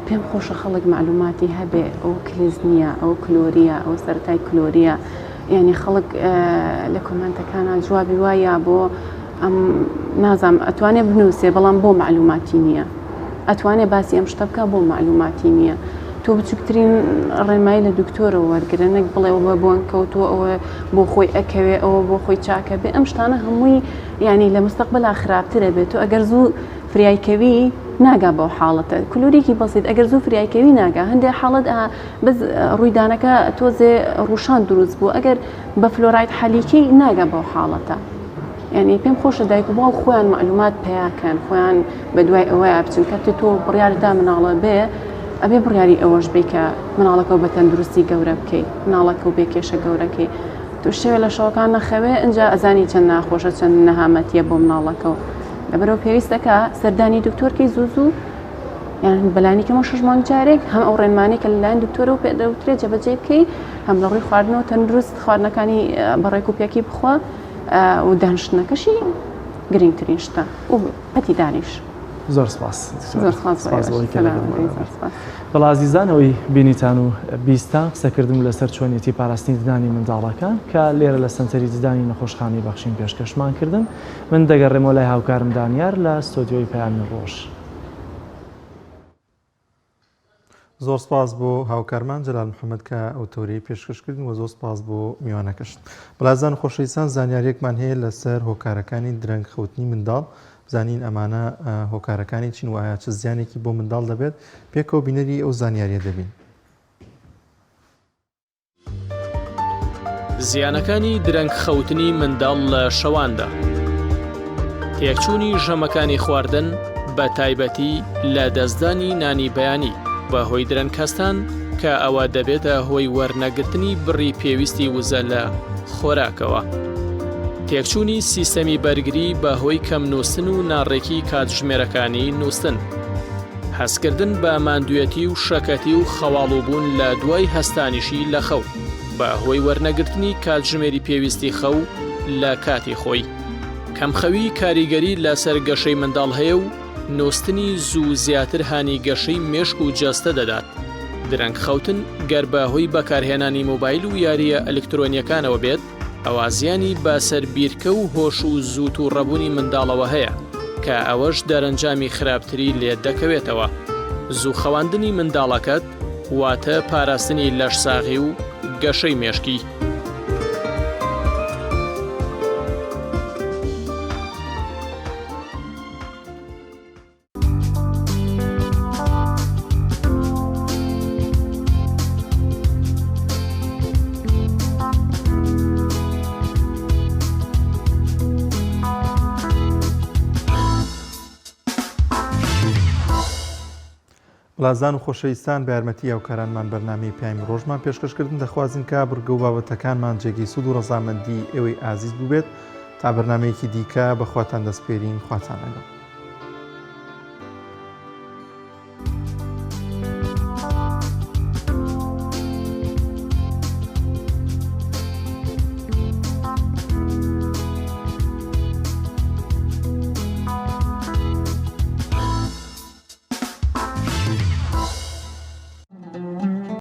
پێم خۆشە خەڵک معلوماتی هەبێ ئەو کلز نییە ئەو کلۆریە ئەو سەرای کلۆریە یعنی خەڵک لە کۆمنتەکانە جوابی وایە بۆ ئەم نازام ئەتوانێ بنووسێ بەڵام بۆ معلوماتی نییە ئەتوانێ باسی ئەم شتە بکە بۆ معلوماتی نییە تۆ بچووکترین ڕێنمایی لە دکتۆرەوە وەرگرە نەک بڵێ ئەوە بۆن کەوتووە ئەوە بۆ خۆی ئەکەوێ ئەوە بۆ خۆی چاکە بێ ئەم شتانە هەمووی یعنی لە مستەقبلا خراپترە بێت تۆ ئەگەر زوو فریایکەوی ناگا بەو حاڵەتە کلوریکی بەسیت ئەگەر زوو فریایکەوی ناگا هەندێک حاڵەت بەس ڕوویدانەکە تۆزێ ڕوشان دروست بوو ئەگەر بە فلۆراید حەلیکەی ناگا بەو حاڵەتە یانی پێم خۆشە دایک و باوک خۆیان مەعلومات پەیا کەن خۆیان بە دوای ئەوەیا بچن کاتێ تۆ بڕیار دا مناڵە بێ ئەبێ بڕیاری ئەوەش بی کە مناڵەکە بە تەندروستی گەورە بکەی مناڵەکە و بێ کێشە گەورەکەی تۆ شەوێ لە شەوەکان نەخەوێ ئینجا ئەزانی چەند ناخۆشە چەند نەهامەتیە بۆ مناڵەکە و لەبەرەوە پێویستەکە سەردانی دکتۆرکەی زوو زوو یان بەلانی کەمەوە شەش مانگ جارێک هەم ئەو ڕێنمانەی کە لەلایەن دکتۆرەوە پێ دەوترێت جێبەجێ بکەی هەم لە ڕووی خواردنەوە تەندروست خواردنەکانی بە ڕێک و پێکی بخوا و دانیشتنەکەشی گرنگترین شتە و پەتی دانیش. زۆر سپاس زۆر سپاس بەڵا ئازیزان ئەوەی بینیتان و بیستان قسەکردن لەسەر چۆنیەتی پاراستنی ددانی منداڵەکان کە لێرە لە سەنتەری ددانی نەخۆشخانەی بەخشین پێشکەشمان کردن من دەگەڕێمەوە لای هاوکارم دانیار لە ستۆدیۆی پەیامی ڕۆژ. زۆر سپاس بۆ هاوکارمان جەلال محەممەد کە ئەو تەورەی پێشکەش کردن و زۆر سپاس بۆ میوانەکەشت. بەڵازان خۆشەویستان زانیاریەکمان هەیە لەسەر هۆکارەکانی درەنگ خەوتنی منداڵ بزانین ئەمانە هۆکارەکانی چین و ئایا چ زیانێکی بۆ منداڵ دەبێت پێکەوە بینەری ئەو زانیاریە دەبین. زیانەکانی درەنگ خەوتنی منداڵ لە شەواندا. تێکچوونی ژەمەکانی خواردن بە تایبەتی لە دەستدانی نانی بەیانی بە هۆی درەنگ هەستان کە ئەوە دەبێتە هۆی وەرنەگرتنی بڕی پێویستی وزە لە خۆراکەوە. تێکچوونی سیستەمی بەرگری بە هۆی کەم نووستن و ناڕێکی کاتژمێرەکانی نووستن. هەستکردن بە ماندوێتی و شەکەتی و خەواڵووبوون لە دوای هەستانیشی لە خەو بە هۆی وەرنەگرتنی کاتژمێری پێویستی خەو لە کاتی خۆی. کەمخەوی کاریگەری لەسەر گەشەی منداڵ هەیە و نووستنی زوو زیاتر هانی گەشەی مێشک و جەستە دەدات. درەنگ خەوتن گەر بە هۆی بەکارهێنانی مۆبایل و یارییە ئەلکترۆنییەکانەوە بێت، ئەوا زیانی بە سەر بیرکە و هۆش و زوو تووڕەبوونی منداڵەوە هەیە، کە ئەوەش دەرەنجامی خراپتری لێ دەکەوێتەوە. زوو خەواندنی منداڵەکەت واتە پاراستنی لەشساغی و گەشەی مێشکی. بەڕێزان و خۆشەویستان بە یارمەتی هاوکارانمان بەرنامەی پەیامی ڕۆژمان پێشکەشکردن دەخوازین کە بڕگە و بابەتەکانمان جێگەی سوود و ڕەزامەندی ئێوەی ئازیز بووبێت تا بەرنمەیەکی دیکە بەخواتان دەسپێرین خواتان لەگەڵ.